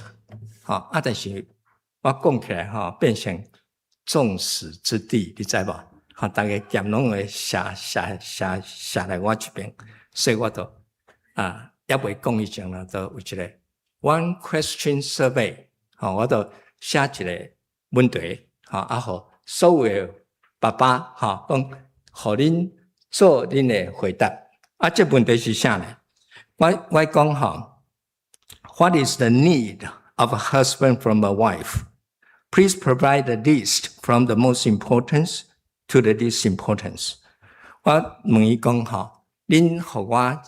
吼啊，但是我講起來吼，變成眾矢之的，你知無？吼，逐家劍攏會射射射射來我這邊，所以我就啊，猶未講以前啦，就有一個 one question survey，吼，我就寫一個問題，吼，啊，予所有的爸爸，吼，講予恁做恁的回答。啊，這問題是啥呢？我講吼，What is the need of a husband from a wife? Please provide a list from the most important to the least importance。我問伊講吼，恁予我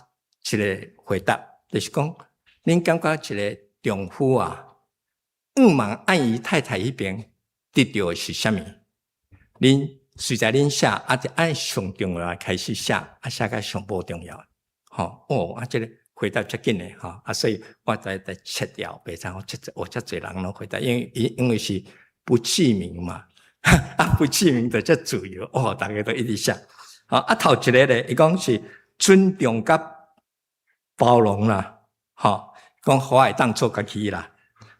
一個回答，就是講，恁感覺一個丈夫啊，向望按伊太太彼邊得著的是啥物？恁隨在恁寫，啊，就按上重要開始寫，啊，寫甲上無重要。吼哦，啊，這个回答遮緊的吼，啊，所以我在切掉，袂使我遮我遮濟人攏回答，因為是不記名嘛，啊，不記名就遮自由，哦，逐家都一直寫。好，啊，頭一个咧，伊講是尊重佮包容啦，吼，講我會當做家己啦，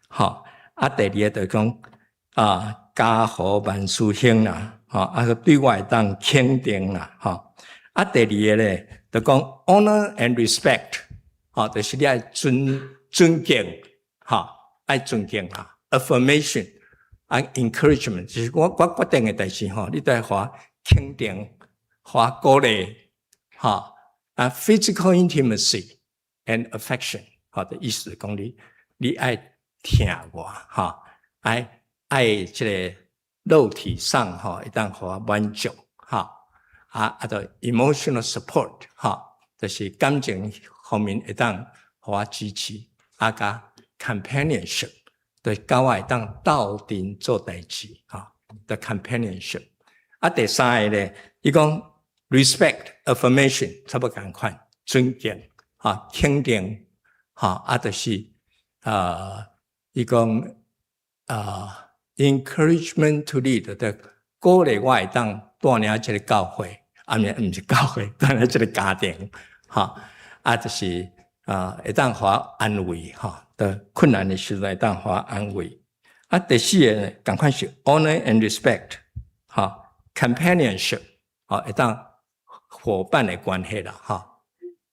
吼，啊，第二个就講啊，家和萬事興啦，吼，啊，對我會當肯定啦，吼，啊，第二个咧，就講 honor and respect，吼，就是你愛尊敬，吼，愛尊敬啦，affirmation，啊，encouragement，就是我決定的代誌吼，你都愛予我肯定，予我鼓勵，吼，啊，physical intimacy and affection，吼的意思講你愛疼我，吼，愛這个肉體上吼會當予我滿足，吼，啊，就 emotional support，吼，就是感情方面會當予我支持，啊，佮 companionship，就是佮我會當鬥陣做代誌，吼，the companionship。啊，第三个咧，伊講 respect affirmation 差不多仝款，尊敬，吼，肯定，吼，啊，就是啊，伊講啊，encouragement to lead 的鼓勵我會當帶領這个教會，啊，毋是教會，帶領這个家庭，吼，啊，就是啊，會當予我安慰，吼，的困難的時陣會當予我安慰。啊，第四个仝款是 honor and respect，吼，companionship，吼，會當夥伴的關係啦，吼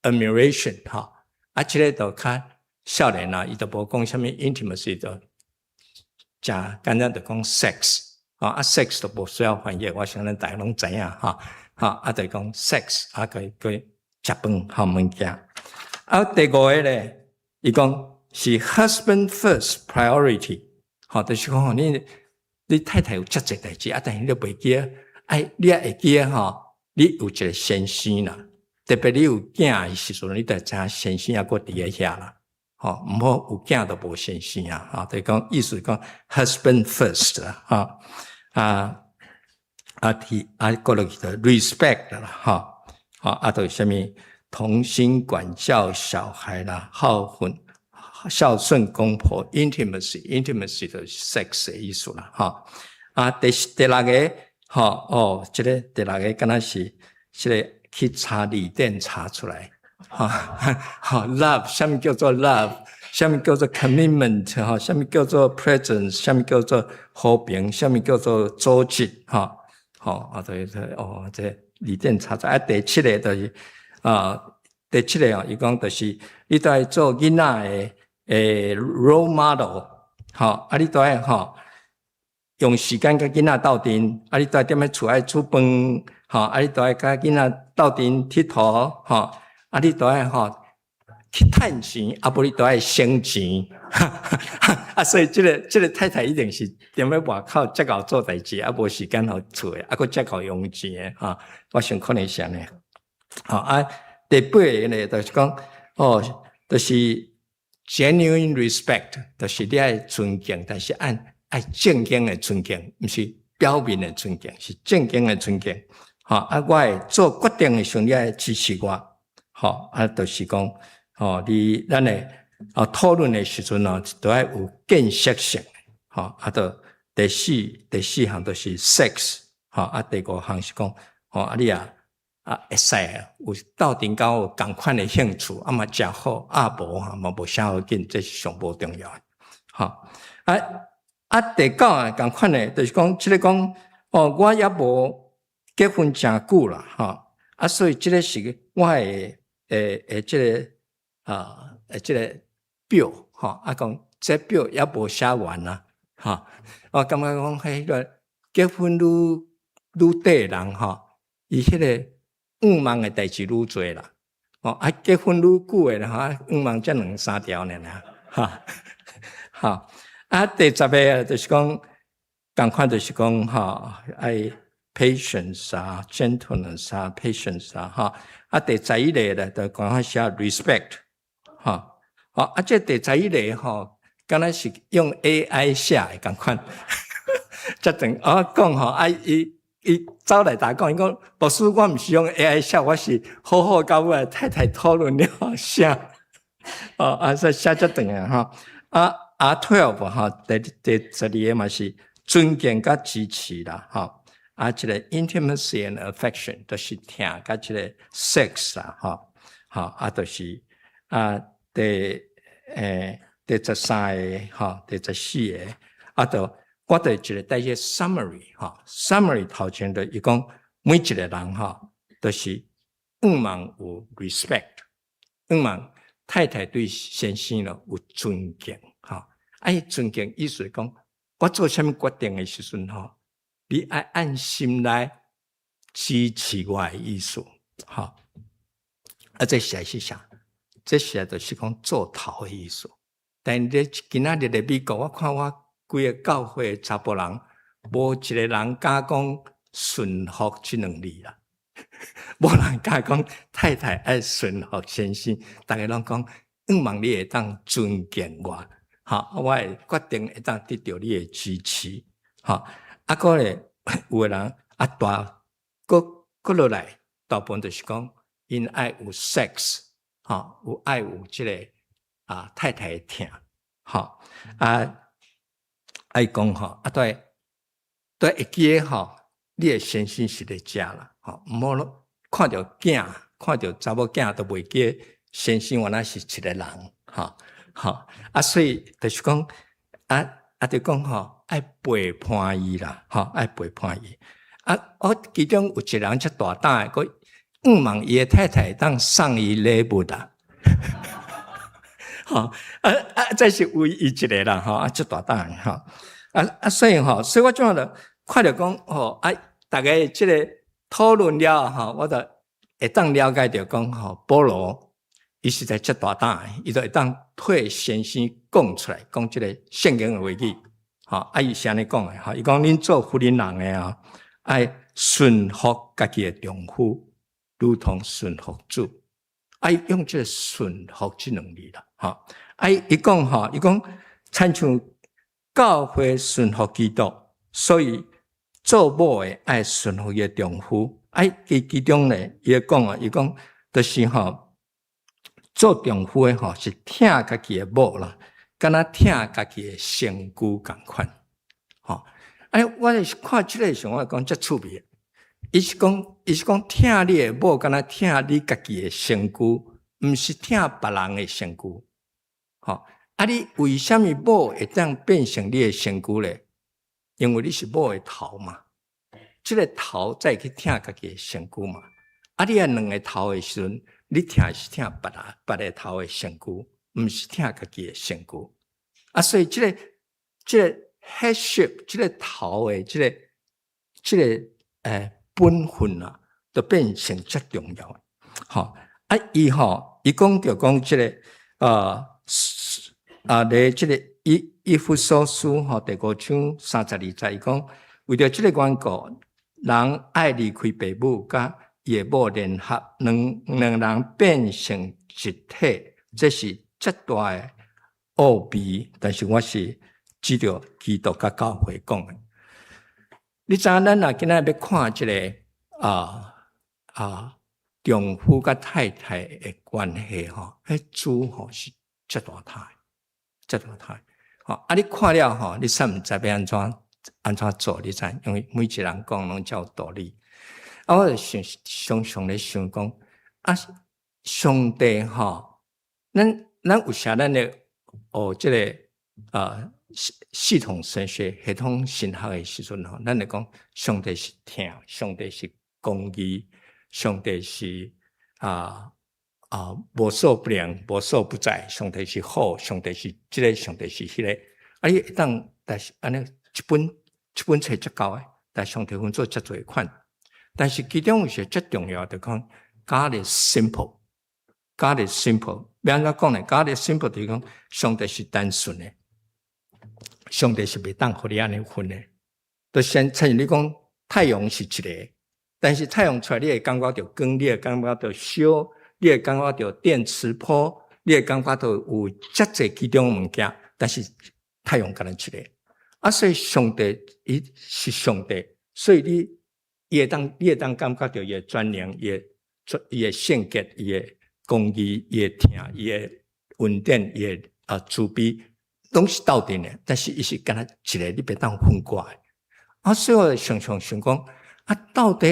，admiration，吼，啊，這个就較少年啊，伊就無講啥物 intimacy 就誠簡單就講 sex，啊，sex 都無需要翻譯，我想咱大家攏知影，吼，吼，啊，就講 sex，啊，佮食飯好物件。啊，第五个咧，伊講是 husband first priority，吼，就是講你太太有遮濟代誌，啊，但是你都袂記，哎，你也會記吼，你有一个先生啦，特別你有囝的時陣，你就知影先生猶閣佇咧遐啦，吼，毋好有囝都無先生啊，吼，就是講意思講 husband first 啦，吼，啊啊提啊，過落去就 respect 啦，吼，吼，啊，就啥物同心管教小孩啦，孝順孝順公婆，intimacy，intimacy 就是 sex 的意思啦，吼，啊，第六个，吼，哦，這个第六个敢若是這个去查字典查出來，哈，好，love，啥物叫做 love，啥物叫做 commitment，吼，啥物叫做 presence，啥物叫做和平，啥物叫做組織，吼，好，啊，對對，哦，這字典查出來，啊，第七个就是啊，第七个哦，伊講就是你都愛做囡仔的role model，吼，啊，你都愛吼用時間佮囡仔鬥陣，啊，你都愛踮咧厝愛煮飯，吼，啊，你都愛佮囡仔鬥陣𨑨迌，吼，啊，你都愛吼去趁錢，啊，無你都愛省錢，啊，所以這个太太一定是踮咧外口遮𠢕做代誌，啊，無時間予厝的，啊，閣遮𠢕用錢的，吼，我想可能是按呢。好啊，第八個咧就是講，哦，就是 genuine respect，就是你愛尊敬，但是按愛正經的尊敬，毋是表面的尊敬，是正經的尊敬。吼，啊，我會做決定的時陣，你愛支持我。吼，啊，就是講，吼，你咱的啊討論的時陣哦，都愛有建設性。吼，啊，就第四項就是 sex，吼，啊，第五項是講，吼，啊，你啊。啊，會使有鬥陣佮我有仝款的興趣，啊嘛誠好，啊無吼嘛無啥要緊，這是上無重要的。吼，啊啊，第九啊，仝款的，就是講這个講，哦，我猶無結婚誠久啦，吼，啊，所以這个是我的這个啊，這个表，吼，啊講這表猶無寫完啊，吼，我感覺講彼个結婚愈愈短的人，吼，伊彼个向望的代誌愈濟啦，哦，啊，結婚愈久的人，吼，向望才兩三條爾爾，哈，好，啊，第十个就是講，仝款就是講，吼，愛 patience 啊，gentleness 啊，patience 啊，吼，啊，第十一个咧，就講寫 respect，吼，好，啊，這第十一个吼，敢若是用 AI 寫的仝款。遮長我講吼，啊伊伊走來共講，伊講牧師，我毋是用 AI 寫，我是好好佮我的太太討論了寫。哦，啊，所以寫遮長啊吼。啊，R12 吼，第12個嘛是尊敬佮支持啦，吼。啊，這個 intimacy and affection 就是疼佮這個 sex 啦，吼，吼啊，就是啊，第13個吼，第14個，啊，就我就一個帶一個 summary 吼，summary 頭前就伊講每一個人吼，就是向望有 respect，向望太太對先生咯有尊敬，吼，啊，伊尊敬意思講，我做啥物決定的時陣吼，你愛按心來支持我的意思，吼。啊，這寫是啥？這寫就是講做頭的意思。但咧今仔日佇美國，我看我規个教會的查埔人，無一個人敢講順服這兩字啦。無人敢講太太愛順服先生，逐家攏講向望你會當尊敬我，吼，我的決定會當得著你的支持，吼。啊，閣咧有的人啊，大閣閣落來，大部分就是講𪜶愛有 sex，吼，有愛有這個啊太太的疼，吼啊愛講吼，啊對對會記得吼，你的先生是咧食啦，吼，毋好攏看著囝，看著查某囝都袂記得先生原來是一個人，吼吼啊，所以就是講啊啊，就講吼。愛陪伴伊啦，吼，愛陪伴伊。啊，我其中有一個人遮大膽的，閣向望伊的太太會當送伊禮物啦。吼，啊啊，這是唯一一個啦，吼，啊，遮大膽的，吼，啊啊，所以吼，所以我這樣就看著講，吼，啊，逐家這個討論了吼，我就會當了解著講，吼，保羅伊實在遮大膽的，伊就會當替先生講出來，講這個聖經的話語。吼，啊，伊是按呢講的，吼，伊講恁做婦人的啊，愛順服家己的丈夫，如同順服主，愛用這個順服這兩字啦，吼，啊，伊講吼，伊講親像教會順服基督，所以做某的愛順服伊的丈夫。啊，伊其中咧，伊講啊，伊講就是吼，做丈夫的吼是疼家己的某啦，敢若疼家己的身軀仝款，吼！哎，我是看這個時陣，我講遮趣味。伊是講疼你的某，敢若疼你家己的身軀，毋是疼別人的身軀。吼！啊，你為啥物某會當變成你的身軀咧？因為你是某的頭嘛，這個頭才會去疼家己的身軀嘛。啊，你若兩個頭的時陣，你疼是疼別人別個頭的身軀，毋是疼家己的身軀。啊，所以這個 headship，這個頭的這個本分啊，就變成遮重要。吼，啊，伊吼，伊講著講這個咧這個以弗所書吼第五章32節，伊講為著這個緣故，人愛離開爸母，佮伊的某聯合，兩兩人變成一體，這是遮大的奧秘。但是我是指著基督佮教會講的。你知影咱若今仔日欲看這個丈夫佮太太的關係吼，彼主吼是遮大大，遮大大。吼，啊，你看了吼，你煞毋知欲按怎按怎做，你知？因為每一個人講攏遮有道理。啊，我就想常常咧想講，啊，上帝吼，咱有時咱咧學這個啊系統神學、系統神學的時陣吼，咱會講上帝是疼，上帝是公義，上帝是無所不能、無所不在，上帝是好，上帝是這個，上帝是彼個。啊，你會當，但是按呢一本一本冊遮厚的，但上帝分做遮濟款。但是其中有一個最重要的，就講 God is simple，God is simple。欲按怎講呢？God is simple 就是講上帝是單純的，上帝是袂當予你按呢分的。就先親像你講太陽是一個，但是太陽出來，你會感覺著光，你會感覺著燒，你會感覺著電磁波，你會感覺著有遮濟其中物件。但是太陽敢若一个。啊，所以上帝伊是上帝，所以你會當感覺著伊的全能，伊的聖潔，伊的公義，伊的疼，伊的恩典，伊的慈悲，攏是鬥陣的。但是伊是敢若一个，你袂當分割的。啊，所以我常常想講，啊，到底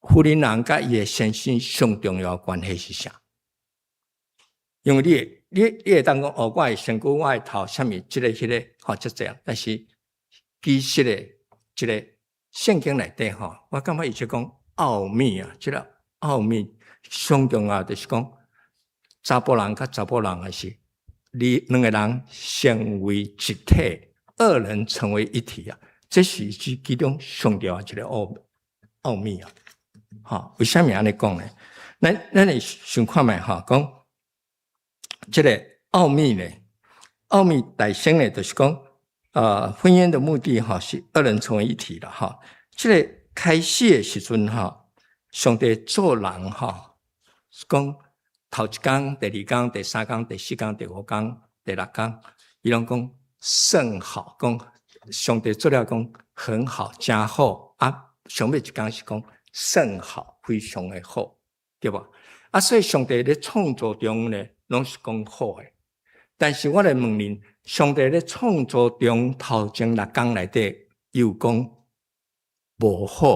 婦人人佮伊的先生上重要的關係是啥？因為你會當講哦，我的身軀，我的頭，啥物，這个彼个，吼，這濟。但是其實的這个聖經內底吼，我感覺伊就講奧秘啊，這个奧秘上重要就是講查埔人佮查某人的是，你兩个人成為一體，二人成為一體啊，這是其中上重要一个奧秘啊。吼，為啥物按呢講呢？咱來想看覓吼，講這个奧秘呢？奧秘大先呢，就是講，婚姻的目的哈是二人成為一體啦哈。這个開始的時陣哈，上帝造人哈，講頭一工、第二工、第三工、第四工、第五工、第六工，伊攏講甚好，講上帝做了講很好，誠好啊。上尾一工是講甚好，非常的好，對無？啊，所以上帝咧創造中呢，攏是講好的。但是我來問恁，上帝咧創造中頭前六工內底有講無好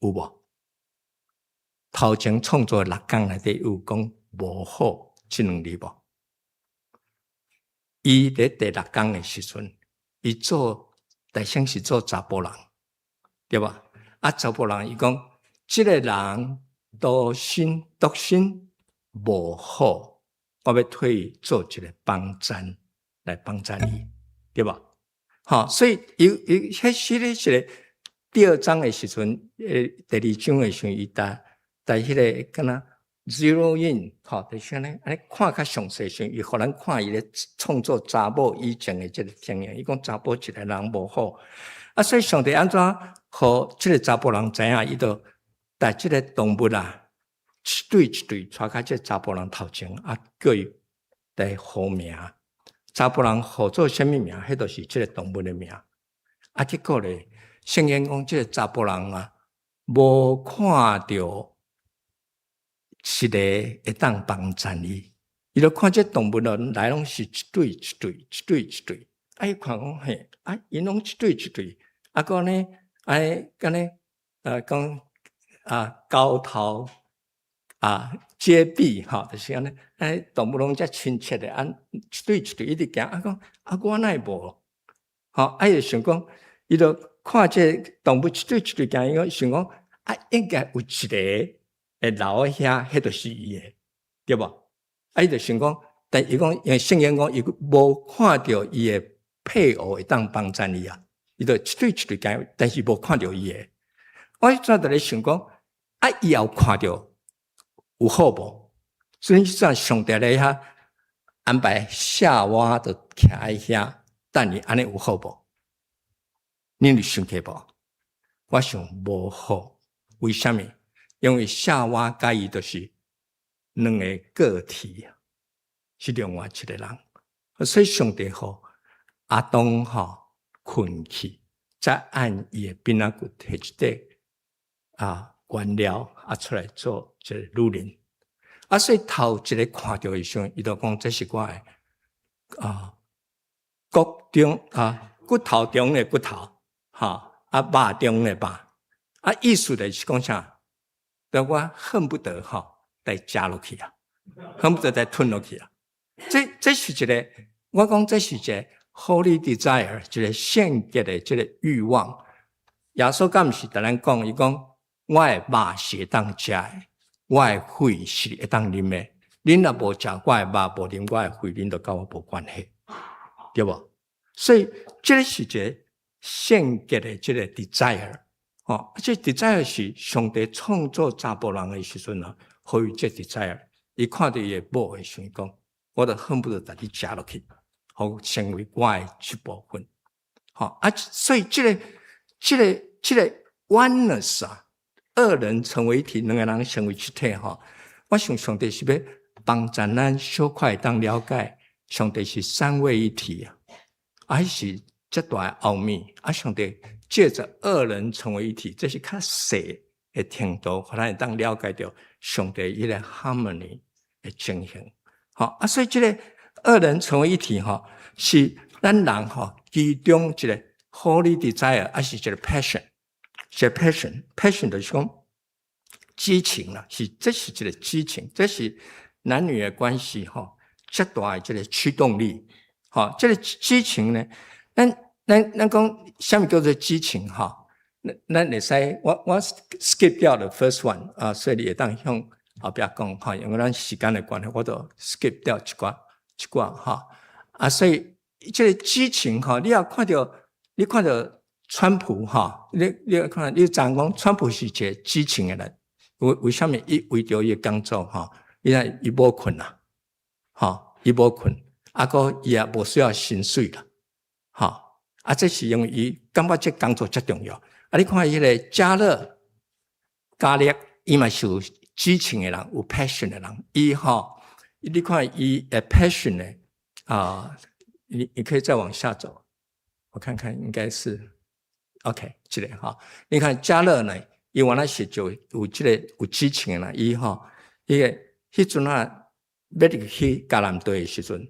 有無？頭前創造六工內底有講無好這兩字無？伊佇第六工的時陣，伊做大先是做查埔人，對吧？啊，查埔人伊講，這个人獨身獨身無好，我欲替伊做一个幫贊來幫贊伊，對吧？吼，所以有有彼時咧是咧第二章的時陣，第二章的時陣，伊佇彼个敢若 zero in，吼，就是按呢按呢看較詳細時陣，伊予咱看伊咧創造查某以前的這个經驗。伊講查某一个人無好，啊，所以上帝按怎予這个查埔人知影，伊就帶這个動物啊，一對一對𤆬較這个查埔人頭前，啊，叫伊來號名。查埔人號做啥物名？彼就是這个動物的名。啊，結果咧，聖經講這个查埔人啊，無看著一个會當幫贊伊，伊就看這動物咯，來攏是一對一對，一對一對。啊，伊看講嘿，啊，𪜶攏一對一對，啊，閣呢，按呢，按呢，講啊，交頭啊，接臂，吼，就是按呢，按動物攏遮親切的，按一對一對一直行，啊，講啊，我哪會無？吼，啊，伊就想講，伊就看這動物一對一對行，伊講想講，啊，應該有一個會留佇遐，彼就是伊的，對無？啊，伊就想講，但伊講，因為聖經講，伊無看著伊的配偶會當幫贊伊啊，伊就一對一對行，但是無看著伊的。我彼陣就咧想講，啊，伊也有看著有好無？所以彼陣上帝咧遐安排夏娃就徛佇遐等伊，按呢有好無？恁有想過無？我想無好，為啥物？因為夏娃佮伊就是兩个個體，是另外一个人，所以上帝予亞當吼睏去，再按伊的鬢仔骨提一塊啊原料啊出來做一个女人。啊，所以頭一个看著伊時陣，伊就講這是我的啊骨中啊骨頭中的骨頭，哈啊肉中的肉，啊意思就是講啥？我恨不得吼來食落去啊，恨不得來吞落去啊。這是一个，我講這是一个 holy desire，一個聖潔的這個慾望。耶穌敢毋是共咱講，伊講我的肉是會當食的，我的血是會當啉的。恁若無食我的肉，無啉我的血，恁就佮我無關係，對無？所以這个是一个聖潔的這個 desire，吼，這 desire 是上帝創造查埔人的時陣啊，予伊這 desire，伊看著伊的某的時陣講，我就恨不得共你食落去，予成為我的一部分。吼啊，所以這個 oneness 啊，二人成為一體，兩個人成為一體，吼。我想上帝是欲幫助咱小可會當了解，上帝是三位一體啊，啊是這大的奧秘啊！上帝借著二人成為一體，這是較細的程度，予咱會當了解著上帝彼个 harmony 的情形。吼啊，所以這个二人成為一體吼，是咱人吼其中一个 holy desire，抑是一个 passion，一个 passion，passion 就是講激情啦，是這是一个激情，這是男女的關係吼，遮大的這个驅動力。吼，這个激情呢，咱講啥物叫做激情？吼，咱會使我 skip 掉了 first one 啊，所以你會當向後壁講吼，因為咱時間的關係，我就 skip 掉一寡一寡吼。啊，所以這个激情吼，你也看著，你看著川普吼，你看你知影講川普是一个激情的人，為啥物？伊為著伊的工作吼，伊看伊無睏啦，吼，伊無睏，啊，閣伊也無需要薪水啦，吼，啊，這是因為伊感覺這工作遮重要。啊，你看彼个迦勒，迦勒，伊嘛是有激情的人，有 passion 的人。伊吼，你看伊的 passion 呢？啊，你可以再往下走，我看看應該是 OK，這个吼。你看迦勒呢，伊原來是就有這個有激情的人，伊吼，伊个彼陣啊，欲入去迦南地的時陣，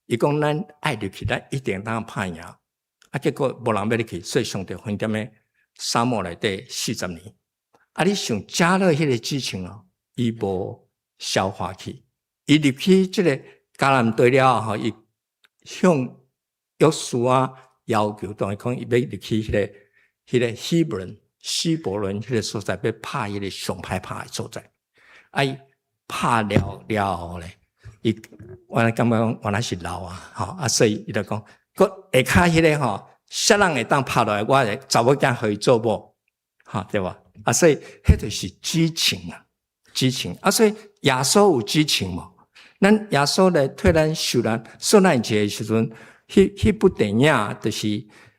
伊講咱愛入去，咱一定當拍贏。啊，結果無人欲入去，所以上帝困踮咧沙漠內底40年。啊，你想迦勒彼个激情哦，伊無消化去，伊入去這個迦南地了後，伊向約書亞要求，等於講伊欲入去彼個希伯崙、希伯崙彼個所在，欲拍彼個上歹拍的所在。啊，伊拍了了後咧，伊原來感覺講原來是老啊，吼啊，所以伊就講，閣下跤彼个吼，啥人會當拍落來，我的查某囝予伊做某，吼對無？啊，所以彼就是激情啊，激情啊，所以耶穌有激情無？咱耶穌來替咱受難、受難節的時陣，彼部電影就是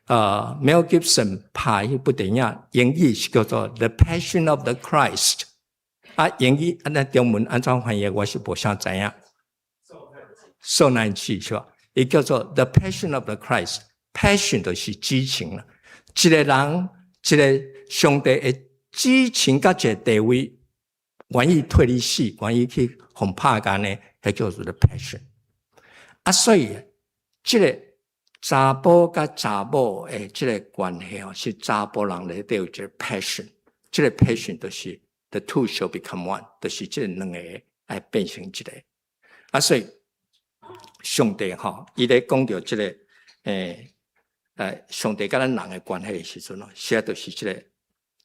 Mel Gibson 拍彼部電影，英語是叫做《The Passion of the Christ》。啊，英語啊，那中文按怎翻譯？我是無啥知影。受難記是吧？伊叫做《The Passion of the Christ》，Passion 就是激情啦。一个人，一个上帝的激情到一个地位，願意替你死，願意去予拍共呢，彼叫做 The Passion。啊，所以這个查埔佮查某的這个關係哦，是查埔人內底有一個 passion，這個 passion 就是 The two shall become one，就是這兩個愛變成一個。啊，所以上帝吼，伊咧講著這个上帝佮咱人的關係的時陣哦，實在就是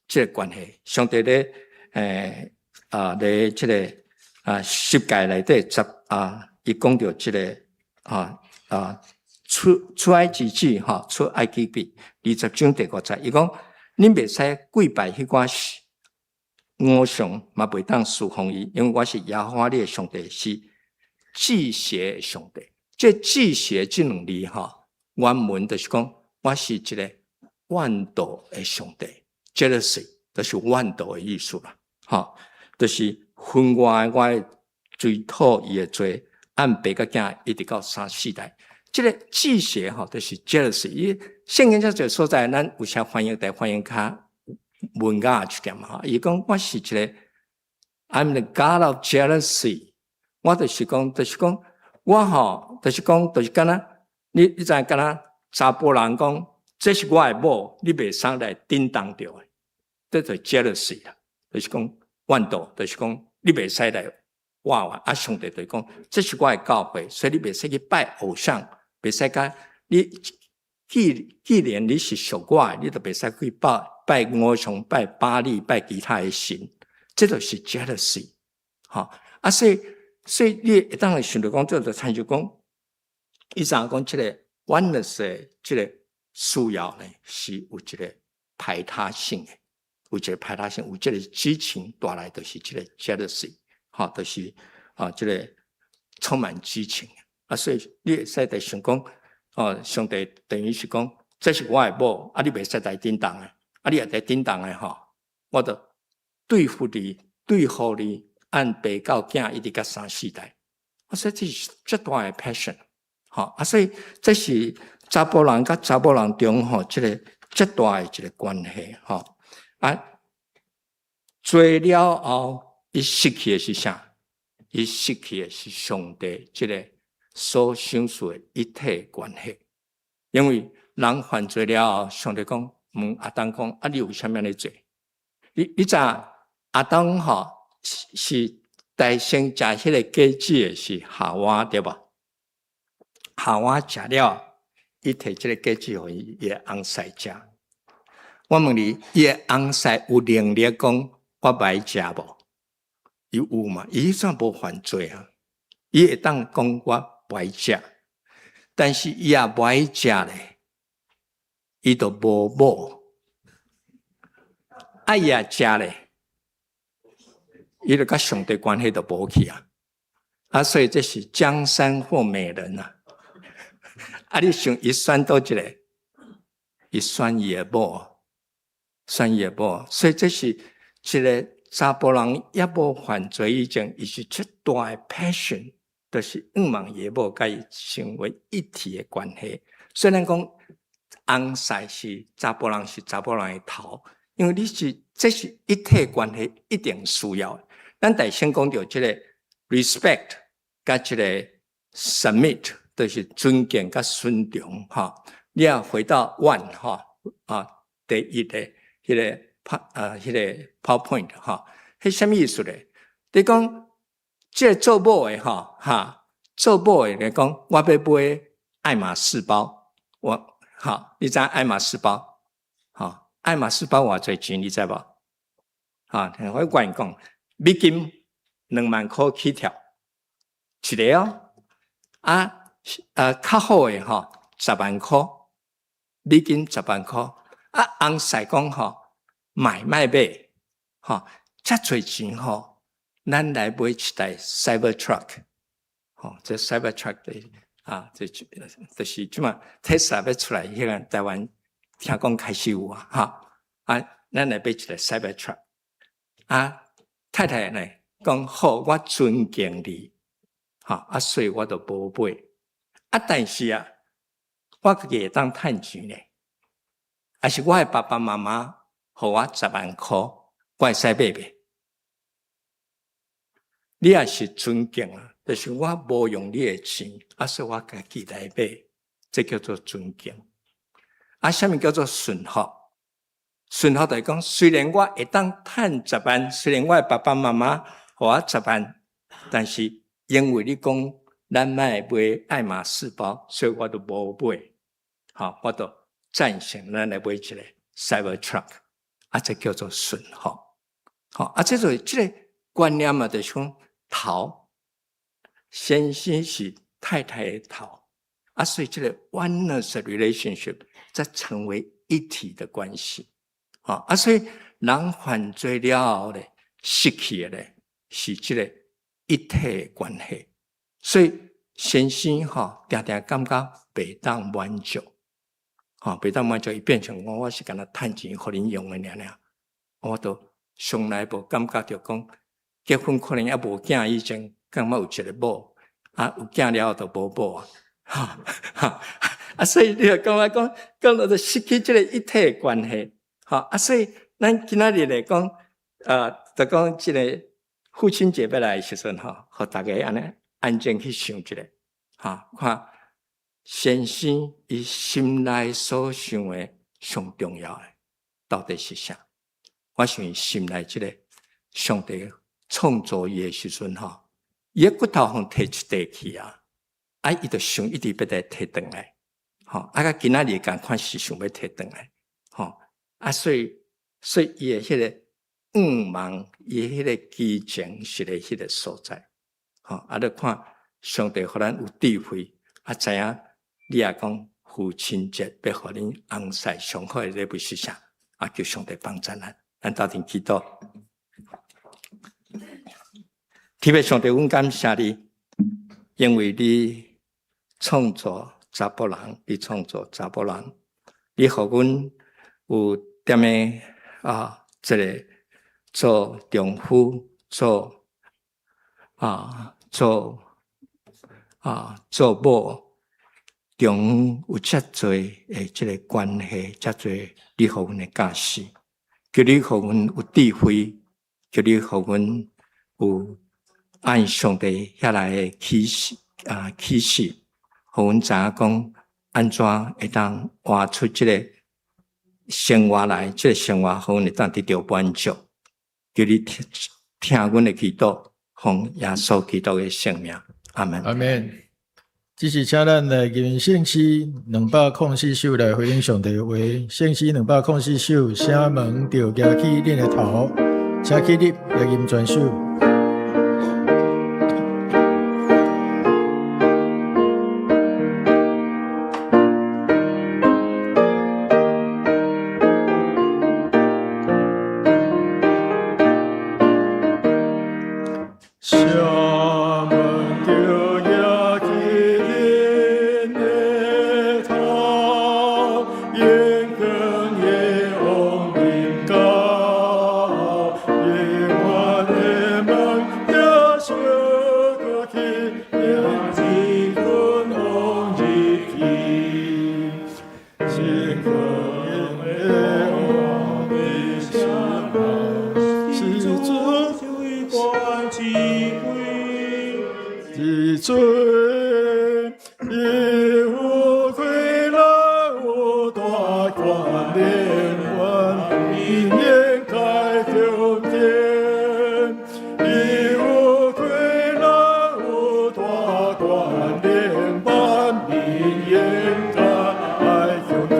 這個關係。上帝咧咧這个十誡內底十啊，伊講著這个出埃及記吼，出埃及記20章第5節，伊講恁袂使跪拜彼寡偶像，嘛袂當侍奉伊，因為我是耶和華你的上帝，是忌邪的上帝。這忌邪這兩字吼，原文就是講我是一個怨妒的上帝，jealousy 就是怨妒的意思啦。吼，就是分我的，我會追討伊的罪，按爸佮囝一直到三四代。這个忌邪吼，就是 jealousy。伊聖經遮濟所在，咱有時翻譯得翻譯較文雅一點嘛。伊講我是一个 I'm the God of jealousy。我就是講，就是講，我吼，就是講，就是敢若你知影敢若查埔人講，這是我的某，你袂使來叮當著的，這就 jealousy 啦。就是講怨妒，就是講你袂使來倚我。啊，上帝就講，這是我的教會，所以你袂使去拜偶像。袂使共你既然你是屬我的，你就袂使去拜拜偶像、拜巴力、拜其他的神，這就是 jealousy。吼啊，所以你會當想著講，這就親像講，伊知影講這个 oneness 的這个需要呢，是有一個排他性的，有一個排他性，有這个激情帶來就是這个 jealousy，吼，就是啊，這个充滿激情。啊，所以你會使佇想講，哦，上帝等於是講，這是我的某，啊，你袂使來叮當的，啊，你若來叮當的吼，我就對付你，對付你，按爸到囝一直到三四代。我說這是遮大的 passion，吼啊，所以這是查埔人佮查某人中吼，這个遮大的一个關係吼啊。罪了後，伊失去的是啥？伊失去的是上帝這个所賞賜的一體關係。因為人犯罪了後，上帝講問亞當講：啊，你為啥物按呢做？你知亞當吼是代先食彼个果子的是夏娃對無？夏娃食了，伊提這个果子予伊的翁婿食。我問你，伊的翁婿有能力講我欲愛食無？伊有嘛？伊彼陣無犯罪啊，伊會當講我欲愛食，但是伊也欲愛食咧，伊就無某。啊，伊也食咧，伊就佮上帝關係就無去啊！啊，所以這是江山或美人啊！啊，你想伊選佗一个？伊選伊的某，選伊的某，所以這是一个查埔人猶無犯罪以前，伊是這大的 passion，就是向望伊的某佮伊成為一體的關係。雖然講翁婿是查埔人，是查埔人的頭。因為你是這是一體關係，一定需要。咱頭先講著這個 respect，佮這個 submit，就是尊敬佮順從。哈，你要回到 one 哈啊，第一个彼个 PowerPoint 哈，彼啥物意思咧？你講這个做某的吼哈，做某的來講，我欲買愛馬仕包，我哈，你知愛馬仕包？哈？愛馬仕包偌濟錢，你知無？哈，我跟你講，美金2萬箍起跳，一个哦，啊，較好的吼，十萬箍，美金十萬箍。啊，翁婿講吼，買莫買，吼，遮濟錢吼，咱來買一台 Cybertruck，吼，這 Cybertruck 的啊，這就是這馬 Tesla 欲出來，彼個台灣聽講開始有啊，哈。啊，咱來買一个 Cybertruck。啊，太太呢講好，我尊敬你，哈啊，所以我就無買。啊，但是啊，我家己會當趁錢呢，抑是我的爸爸媽媽予我十萬箍，我會使買袂？你也是尊敬啊，就是我無用你的錢，啊，所以我家己來買，這叫做尊敬。啊，啥物叫做順服？順服就是講，雖然我會當趁十萬，雖然我的爸爸媽媽予我十萬，但是因為你講咱莫買愛馬仕包，所以我就無買。好，我就贊成咱來買一个 Cybertruck，啊，這叫做順服。好，啊，這就這个觀念嘛，就是講頭，先生是太太的頭，啊，所以這个 oneness relationship 才成為一體的關係。啊，所以人犯罪了後咧，失去的咧是這个一體的關係。所以先生吼，定定感覺袂當滿足，吼，袂當滿足，伊變成我，我是干焦趁錢予恁用的爾爾，我都從來無感覺著講結婚可能猶無囝以前，感覺有一個某，啊，有囝了後就無某啊，哈哈，啊，所以你就感覺講，講到就失去這个一體的關係。好啊，所以咱今仔日來講，就講這个父親節欲來的時陣吼，予大家按呢安靜去想一下，哈，看先生伊心內所想的上重要的到底是啥？我想伊心內這个上帝創造伊的時陣吼，伊的骨頭予提一塊去啊，啊，伊就想一直欲來提轉來，吼，啊，佮今仔日仝款是想欲提轉來，吼。啊，所以伊的彼个向望，伊彼个激情是咧彼个所在，吼，啊，你看上帝予咱有智慧，啊，知影你若講父親節欲予恁翁婿上好的禮物是啥？啊，求上帝幫助咱，咱鬥陣祈禱。天父上帝，阮感謝你，因為你創造查埔人，你創造查某人，你予阮有踮咧啊，這个做丈夫，做某。中有遮濟的這个關係，遮濟你予阮的教示，求你予阮有智慧，求你予阮有按上帝遐來的啟示啊啟示，予阮知影講按怎會當活出這个生活來，這个生活予阮會當得著滿足。求你聽聽阮的祈禱，奉耶穌基督的聖名，阿門。阿門。這時請咱來吟聖詩204首來回應上帝的話。聖詩兩百空四首，城門著舉起恁的頭，請起立來吟全首。城門著舉起恁的頭，榮光的王臨到，永遠的門著相舉起，迎至君王入去。至君的王的城門，是主。至尊，伊有氣力，有大權能，萬民應該敬天。伊有氣力，有大權能，萬民應該敬天。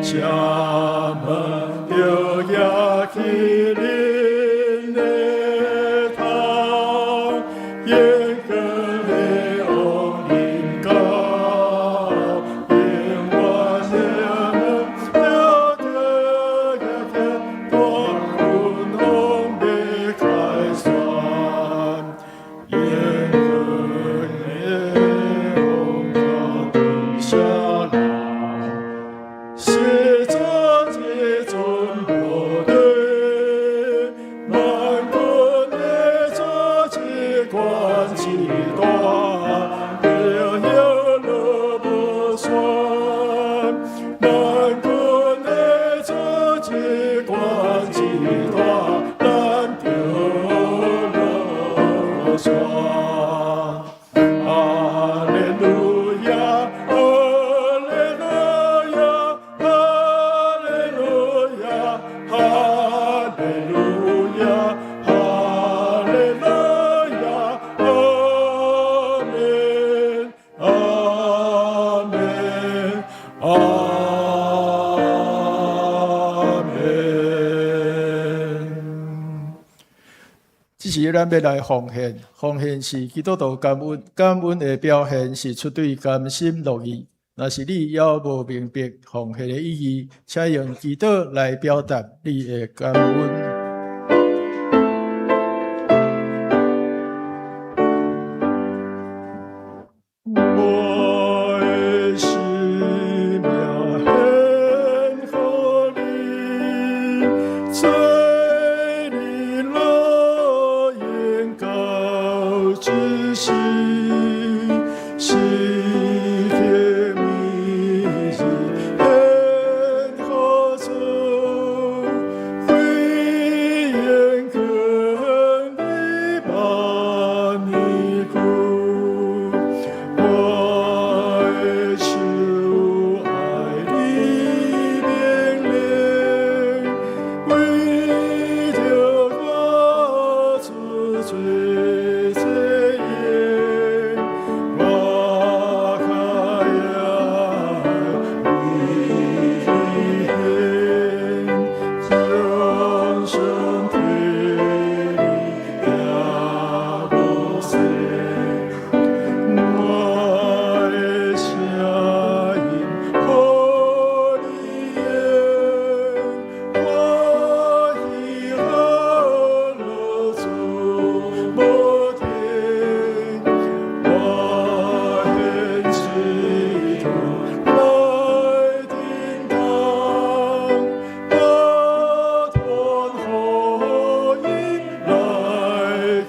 城門著舉起恁的頭，榮光的王臨到，永遠的門著舉起，大君王欲凱旋，榮光的王到底啥人？是主至尊寶貴，萬軍的主至高至大，榮耀落無山。萬軍的主至高至大，咱著落山。哈利路亞，哈利路亞，哈利路亞，哈利路亞，哈利路亞，阿門，阿門，阿門。這時咱欲來奉獻，奉獻是基督徒感恩，感恩的表現是出對甘心樂意。若是你猶無明白奉獻的意義，請用祈禱來表達你的感恩。我的生命獻予你，做你樂園到這時，時刻每日獻予主，飛燕囥你萬年久。我的手愛你命令，為著我出罪這言，我較愛為你獻，將身體也無息。我的聲音予你用，歡喜好樂主無停。我獻祈禱來叮當，我傳福音來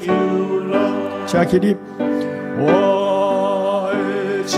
救人。請起立。我的祈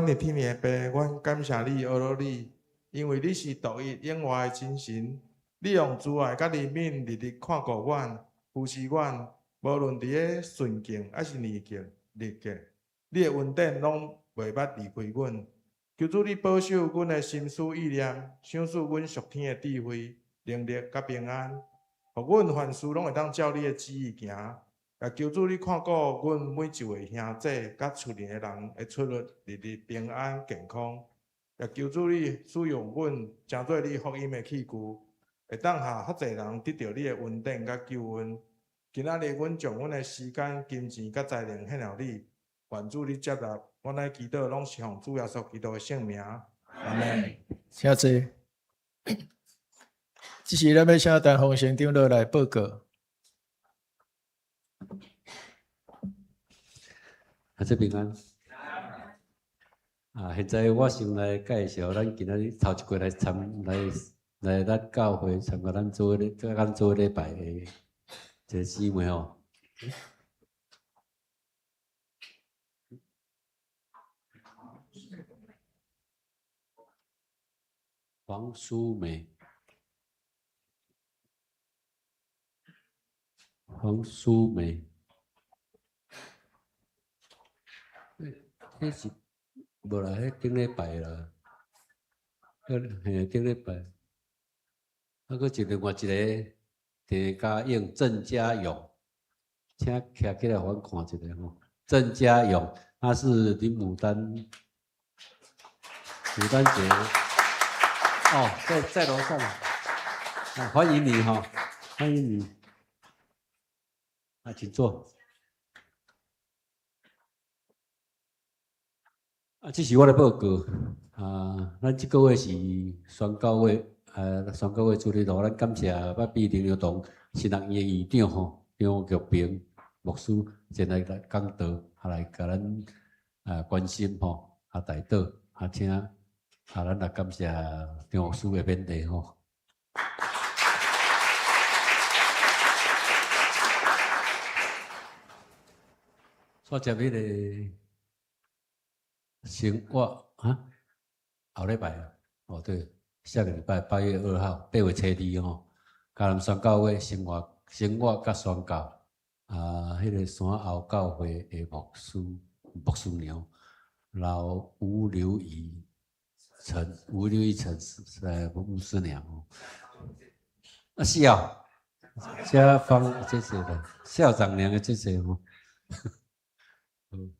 阮的天父爸，阮感謝你，阿羅你，因為你是獨一永活的真神，你用慈愛佮憐憫，日日看顧阮，扶持阮，無論佇咧順境抑是逆境，逆境，你的恩典攏袂捌離開阮。求主你保守阮的心思意念，賞賜阮屬天的智慧、能力佮平安，予阮凡事攏會當照你的旨意行。也求主你看顧阮每一位兄弟佮厝裡的人的出入，日日平安健康。也求主你使用阮，成做你福音的器具，會當予較濟人得著你的恩典佮救恩。今仔日阮將阮的時間、金錢佮才能獻予你，願主你接納。阮來祈禱，攏是奉主耶穌基督的聖名。阿們。請坐。這時咱欲請陳鳳生長老來報告。啊，這平安。啊，現在我先來介紹咱今仔日頭一過來參來來咱教會參加咱做咧，咱做禮拜的一個姊妹吼。黃淑梅。黃淑梅，彼是無啦，彼頂禮拜啦，彼頂禮拜，啊，閣一另外一个鄭家勇，鄭家勇，請徛起來，予阮看一下吼。鄭家勇，他是林牡丹，牡丹節，哦，在樓上，啊，歡迎你哈，歡迎你。啊，請坐。啊，這是我的報告。啊，咱這個月是宣教月，啊，宣教月主日咯，咱感謝捌比林良堂神學院的院長吼，張玉平牧師前來來講道，啊來共咱啊關心吼，啊代禱，啊請，啊咱也感謝張牧師的勉勵吼。煞接彼个生活啊，後禮拜哦對，下個禮拜8月2號8月初二吼，嘉南宣教會生活生活佮宣教啊，彼个山後教會的牧師牧師娘老吳劉儀陳吳劉儀陳牧師娘哦，啊是啊，這方謝謝啦，校長娘的謝謝吼。嗯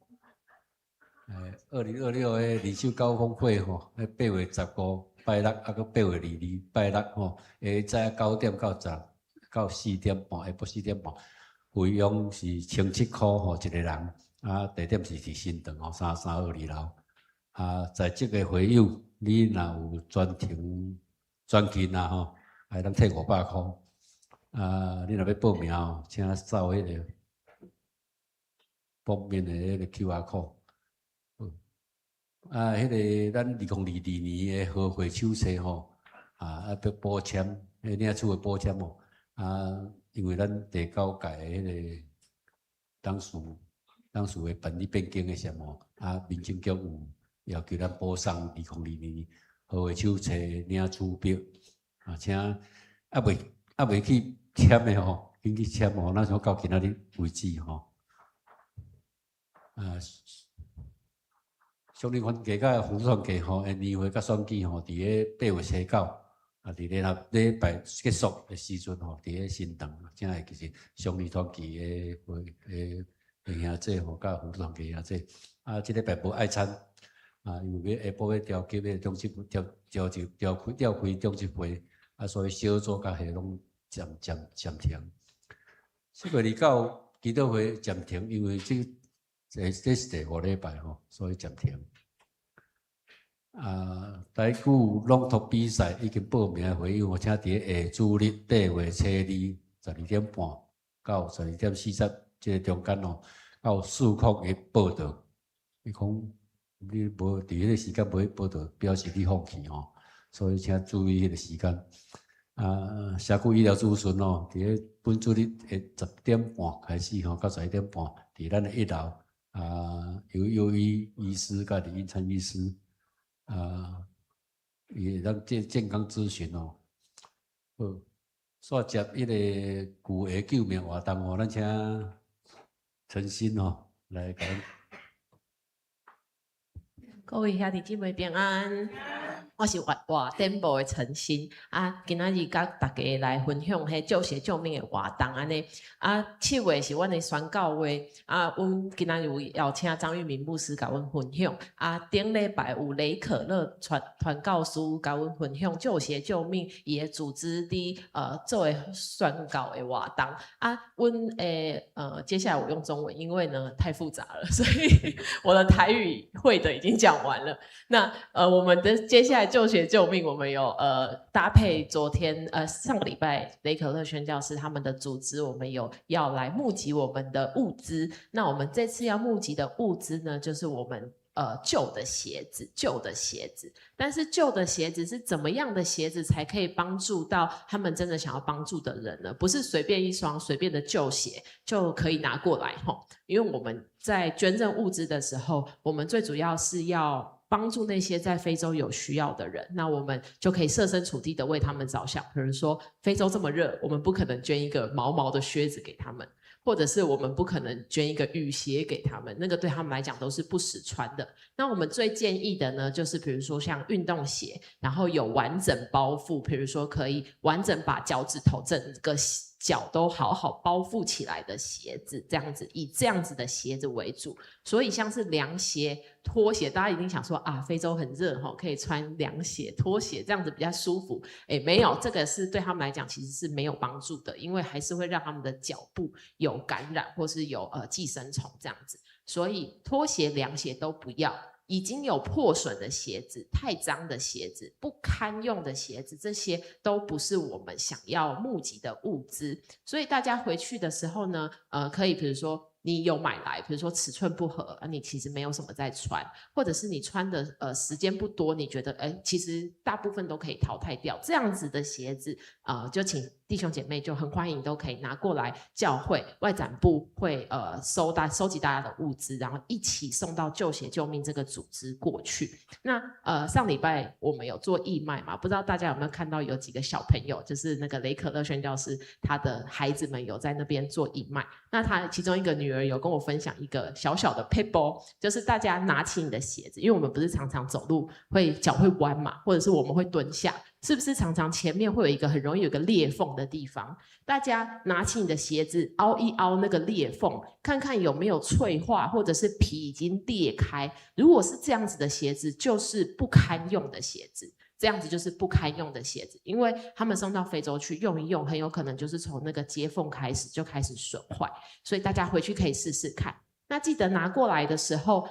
，2026的靈修高峰會吼，彼8月15拜六，啊閣8月22拜六吼，下早9點到十到4點半，下晡4點半，費用是1700箍吼一個人，啊地點是佇新庄吼，332樓。啊，在職的會友，你若有專程專勤啊吼，會當退500箍。啊，你若欲報名吼，請掃彼個封面的彼個 QR code。啊，彼個咱2022年的和會手冊吼，啊，欲補簽，彼領取的補簽吼，啊，因為咱第九屆的彼個董事，董事會辦理變更的時候，啊，民政局有要求咱補送2022年和會手冊領取表，啊，請猶未去簽的吼，緊去簽吼，咱想到今仔日為止吼。啊，相聯團契佮輔助團契吼，年會佮選舉吼，佇咧8月初9，啊，佇咧禮拜結束的時陣吼，佇咧新莊，才會其實相聯團契的會的兄弟吼，佮輔助團契兄弟，啊，這禮拜無愛餐，啊，因為欲下晡欲調集的中執調召集調開調開中執會，啊，所以小組佮彼攏暫暫暫停。4月29祈禱會暫停，因為這這這是第五禮拜吼，所以暫停。啊，台語朗讀比賽已經報名的會友，請佇下主日8月初二12點半到12點40這個中間哦，到401報到。伊講你無佇彼個時間無去報到，表示你放棄吼，所以請注意彼個時間。啊，社區醫療諮詢哦，佇咧本主日的10點半開始吼，到11點半，佇咱的一樓。啊，尤尤醫醫師佮李英燦醫師，啊，伊會當做健康諮詢哦。好，煞接彼個舊鞋救命活動哦，咱請陳鑫哦來共咱。各位兄弟姊妹平安，我是活活展部的陳鑫啊，今仔日佮大家來分享彼舊鞋救命的活動按呢啊，7月是阮的宣教月啊，阮今仔日有邀請張玉明牧師共阮分享啊，頂禮拜有雷可樂傳傳教師共阮分享舊鞋救命伊的組織佇做的宣教的活動啊，阮的接下來我用中文，因為呢太複雜了，所以我的台語會的已經講完了。那我們的接下來舊鞋救命，我們有搭配昨天上個禮拜雷可樂宣教師他們的組織，我們有要來募集我們的物資。那我們這次要募集的物資呢，就是我們舊的鞋子，舊的鞋子。但是舊的鞋子是怎麼樣的鞋子才可以幫助到他們真的想要幫助的人呢？不是隨便一雙隨便的舊鞋就可以拿過來吼，因為我們在捐贈物資的時候，我們最主要是要幫助那些在非洲有需要的人，那我們就可以設身處地的為他們着想。比如說非洲這麼熱，我們不可能捐一個毛毛的靴子給他們，或者是我們不可能捐一個雨鞋給他們，那個對他們來講都是不實穿的。那我們最建議的呢，就是比如說像運動鞋，然後有完整包覆，比如說可以完整把腳趾頭整個腳都好好包覆起來的鞋子，這樣子，以這樣子的鞋子為主。所以像是涼鞋、拖鞋，大家一定想說啊，非洲很熱吼，可以穿涼鞋、拖鞋，這樣子比較舒服。誒，沒有，這個是對他們來講其實是沒有幫助的，因為還是會讓他們的腳部有感染或是有寄生蟲這樣子。所以拖鞋、涼鞋都不要。已經有破損的鞋子、太髒的鞋子、不堪用的鞋子，這些都不是我們想要募集的物資。所以大家回去的時候呢，可以比如說你有買來，比如說尺寸不合，啊，你其實沒有什麼在穿，或者是你穿的時間不多，你覺得其實大部分都可以淘汰掉這樣子的鞋子，就請弟兄姐妹就很歡迎都可以拿過來教會外展部會收集大家的物資，然後一起送到舊鞋救命這個組織過去。那上禮拜我們有做義賣嘛？不知道大家有沒有看到有幾個小朋友，就是那個雷可樂宣教師他的孩子們有在那邊做義賣。那他其中一個女兒有跟我分享一個小小的撇步，就是大家拿起你的鞋子，因為我們不是常常走路會腳會彎嘛，或者是我們會蹲下。是不是常常前面會有一個很容易有個裂縫的地方？大家拿起你的鞋子凹一凹那個裂縫，看看有沒有脆化，或者是皮已經裂開。如果是這樣子的鞋子，就是不堪用的鞋子。這樣子就是不堪用的鞋子，因為他們送到非洲去用一用，很有可能就是從那個接縫開始就開始損壞。所以大家回去可以試試看。那記得拿過來的時候，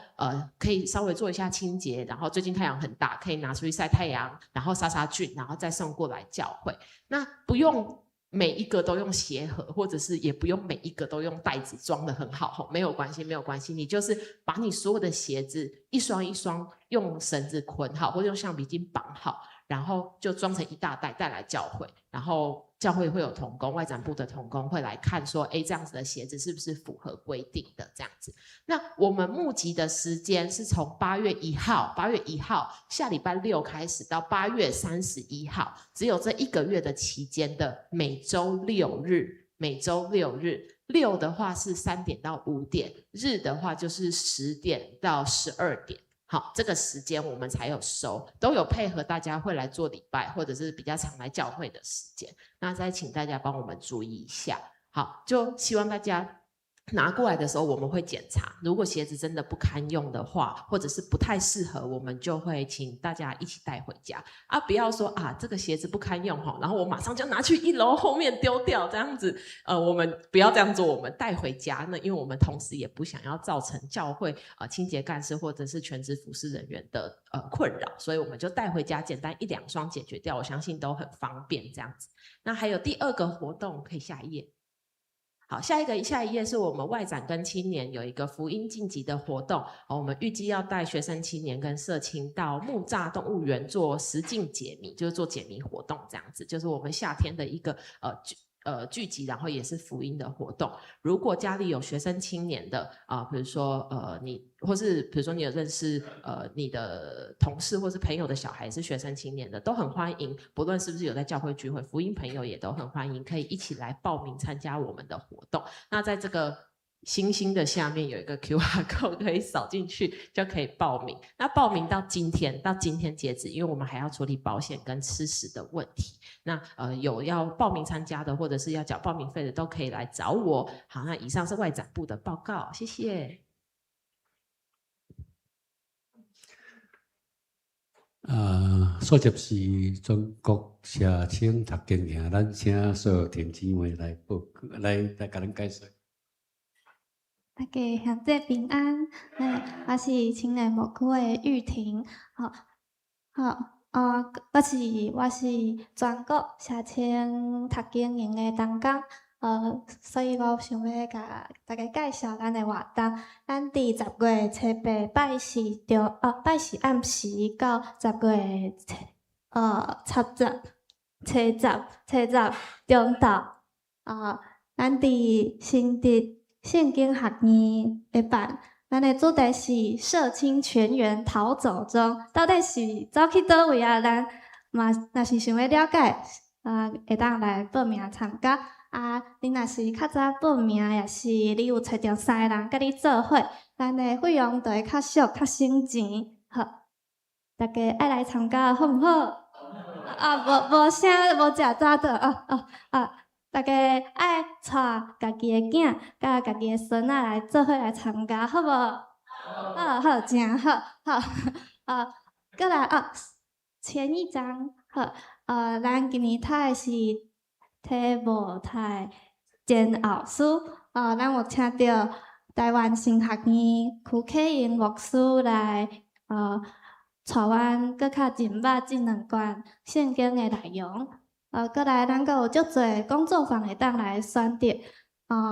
可以稍微做一下清潔，然後最近太陽很大，可以拿出去曬太陽，然後殺殺菌，然後再送過來教會。那不用每一個都用鞋盒，或者是也不用每一個都用袋子裝得很好，沒有關係，沒有關係，你就是把你所有的鞋子一雙一雙用繩子捆好，或者用橡皮筋綁好，然後就裝成一大袋帶來教會，然後教會會有同工，外展部的同工會來看說，誒，這樣子的鞋子是不是符合規定的這樣子。那我們募集的時間是從八月一號，八月一號下禮拜六開始到8月31號，只有這一個月的期間的每週六日，每週六日，六的話是3點到5點，日的話就是10點到12點。好，這個時間我們才有收，都有配合大家會來做禮拜，或者是比較常來教會的時間。那再請大家幫我們注意一下。好，就希望大家拿過來的時候，我們會檢查。如果鞋子真的不堪用的話，或者是不太適合，我們就會請大家一起帶回家啊！不要說啊，這個鞋子不堪用哈，然後我馬上就拿去一樓後面丟掉這樣子。我們不要這樣做，我們帶回家呢，因為我們同時也不想要造成教會清潔幹事或者是全職服侍人員的困擾，所以我們就帶回家，簡單一兩雙解決掉，我相信都很方便這樣子。那還有第二個活動，可以下一頁。好，下一頁是我們外展跟青年有一個福音進擊的活動。我們預計要帶學生青年跟社青到木柵動物園做實境解謎，就是做解謎活動這樣子，就是我們夏天的一個聚集，然後也是福音的活動。如果家裡有學生青年的啊，比如說你，或是比如說你有認識你的同事或是朋友的小孩是學生青年的，都很歡迎。不論是不是有在教會聚會，福音朋友也都很歡迎，可以一起來報名參加我們的活動。那在這個星星的下面有一個 QR code 可以掃進去就可以報名。那報名到今天，到今天截止，因為我們還要處理保險跟吃食的問題。那有要報名參加的，或者是要繳報名費的，都可以來找我。好，那以上是外展部的報告，謝謝。啊，數集是全國社青讀經營，咱請所有婷姊妹來報告，來共咱解說。大家兄弟平安，我是青年牧區的玉婷，好，好，啊，我是全國社青讀經營的同工，所以我想欲共大家介紹咱的活動。咱佇10月7日拜四中，拜四暗時到10月七，七十、七十、七十中晝，啊，咱佇新竹聖經學院會辦，咱的主題是社青全員逃走中，到底是走去佗位啊？咱嘛若是想欲了解，啊，會當來報名參加。啊，你若是較早報名，抑是你有揣著三个人佮你做伙，咱的費用就會較俗、較省錢。好，大家愛來參加，好毋好？啊，無聲，無食早頓，哦哦啊！大家愛帶家己的囝，佮家己的孫仔來做伙來參加，好無？好好，誠好，好，啊，閣來啊，前一張好，咱今年讀的是提摩太前後書，咱有請著台灣神學院區啟英牧師來，帶阮閣較深入這兩段聖經的內容。閣來，咱閣有足濟工作坊會當來選擇。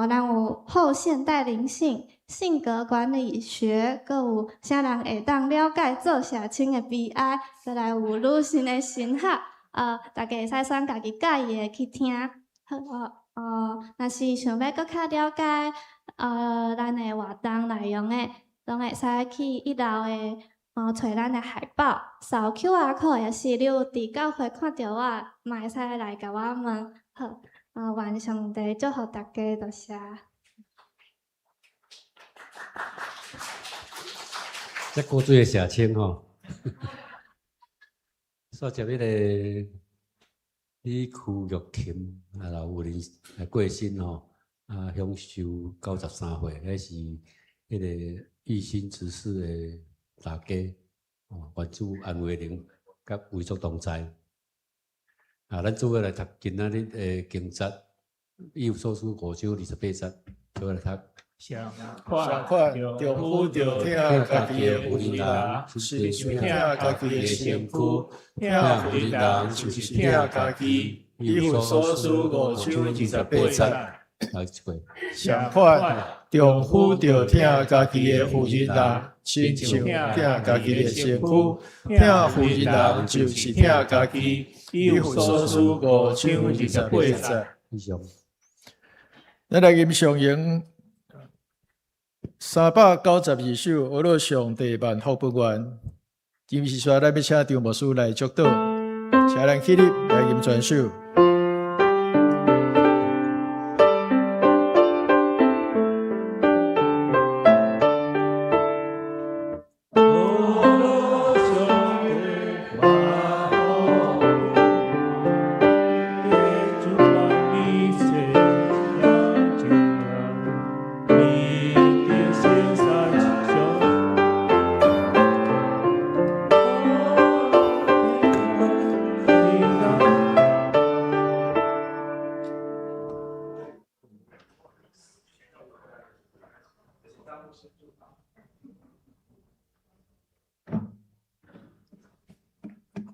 咱有後現代靈性、性格管理學，閣有啥人會當了解做社青的悲哀，閣來有女性的神學。大家會使選家己佮意的去聽。好，若是想欲閣較了解，咱的活動內容的，攏會使去一樓的。揣咱的海報，掃 QR code 抑是你有佇教會看著我，嘛會使來共我問。好，願上帝祝福大家，多謝。這古錐的社青吼，煞接彼个李區玉琴啊，老有人過身吼，啊，享壽93歲，彼是彼个玉心執事的大家，哦，原主安慧玲佮遺囑同在。啊，咱做伙來讀今仔日的經節，以弗所書5章28節，做伙來讀。相款，丈夫著疼家己的婦人，親像疼家己的身軀；疼婦人就是疼家己。以弗所書5章28節。來一遍。相款，丈夫著疼家己的婦人，親像疼家己的身軀；疼婦人就是疼家己。以弗所書5章28節。以上。咱來吟誦詠392首，呵咾上帝萬福不願。今時說，咱欲請張牧師來祝禱，請咱起立來吟全首。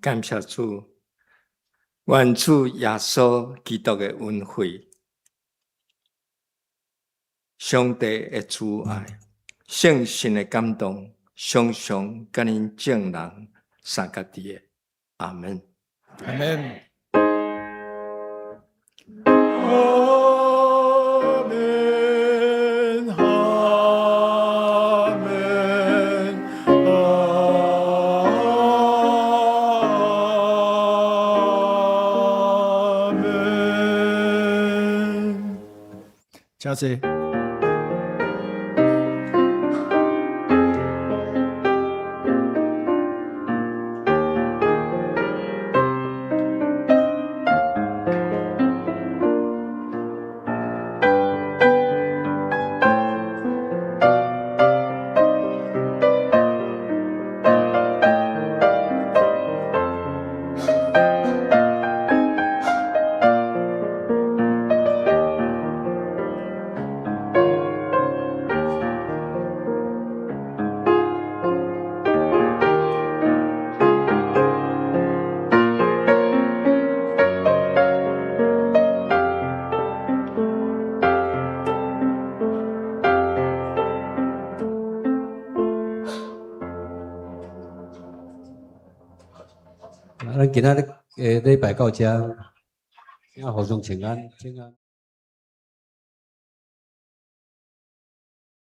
感謝主，願主耶穌基督的恩惠、上帝的慈愛、聖神的感動，常常佮恁眾人相佮佇的。阿門。阿門。阿請坐。咱今仔日的禮拜到遮，請互相請安，請安。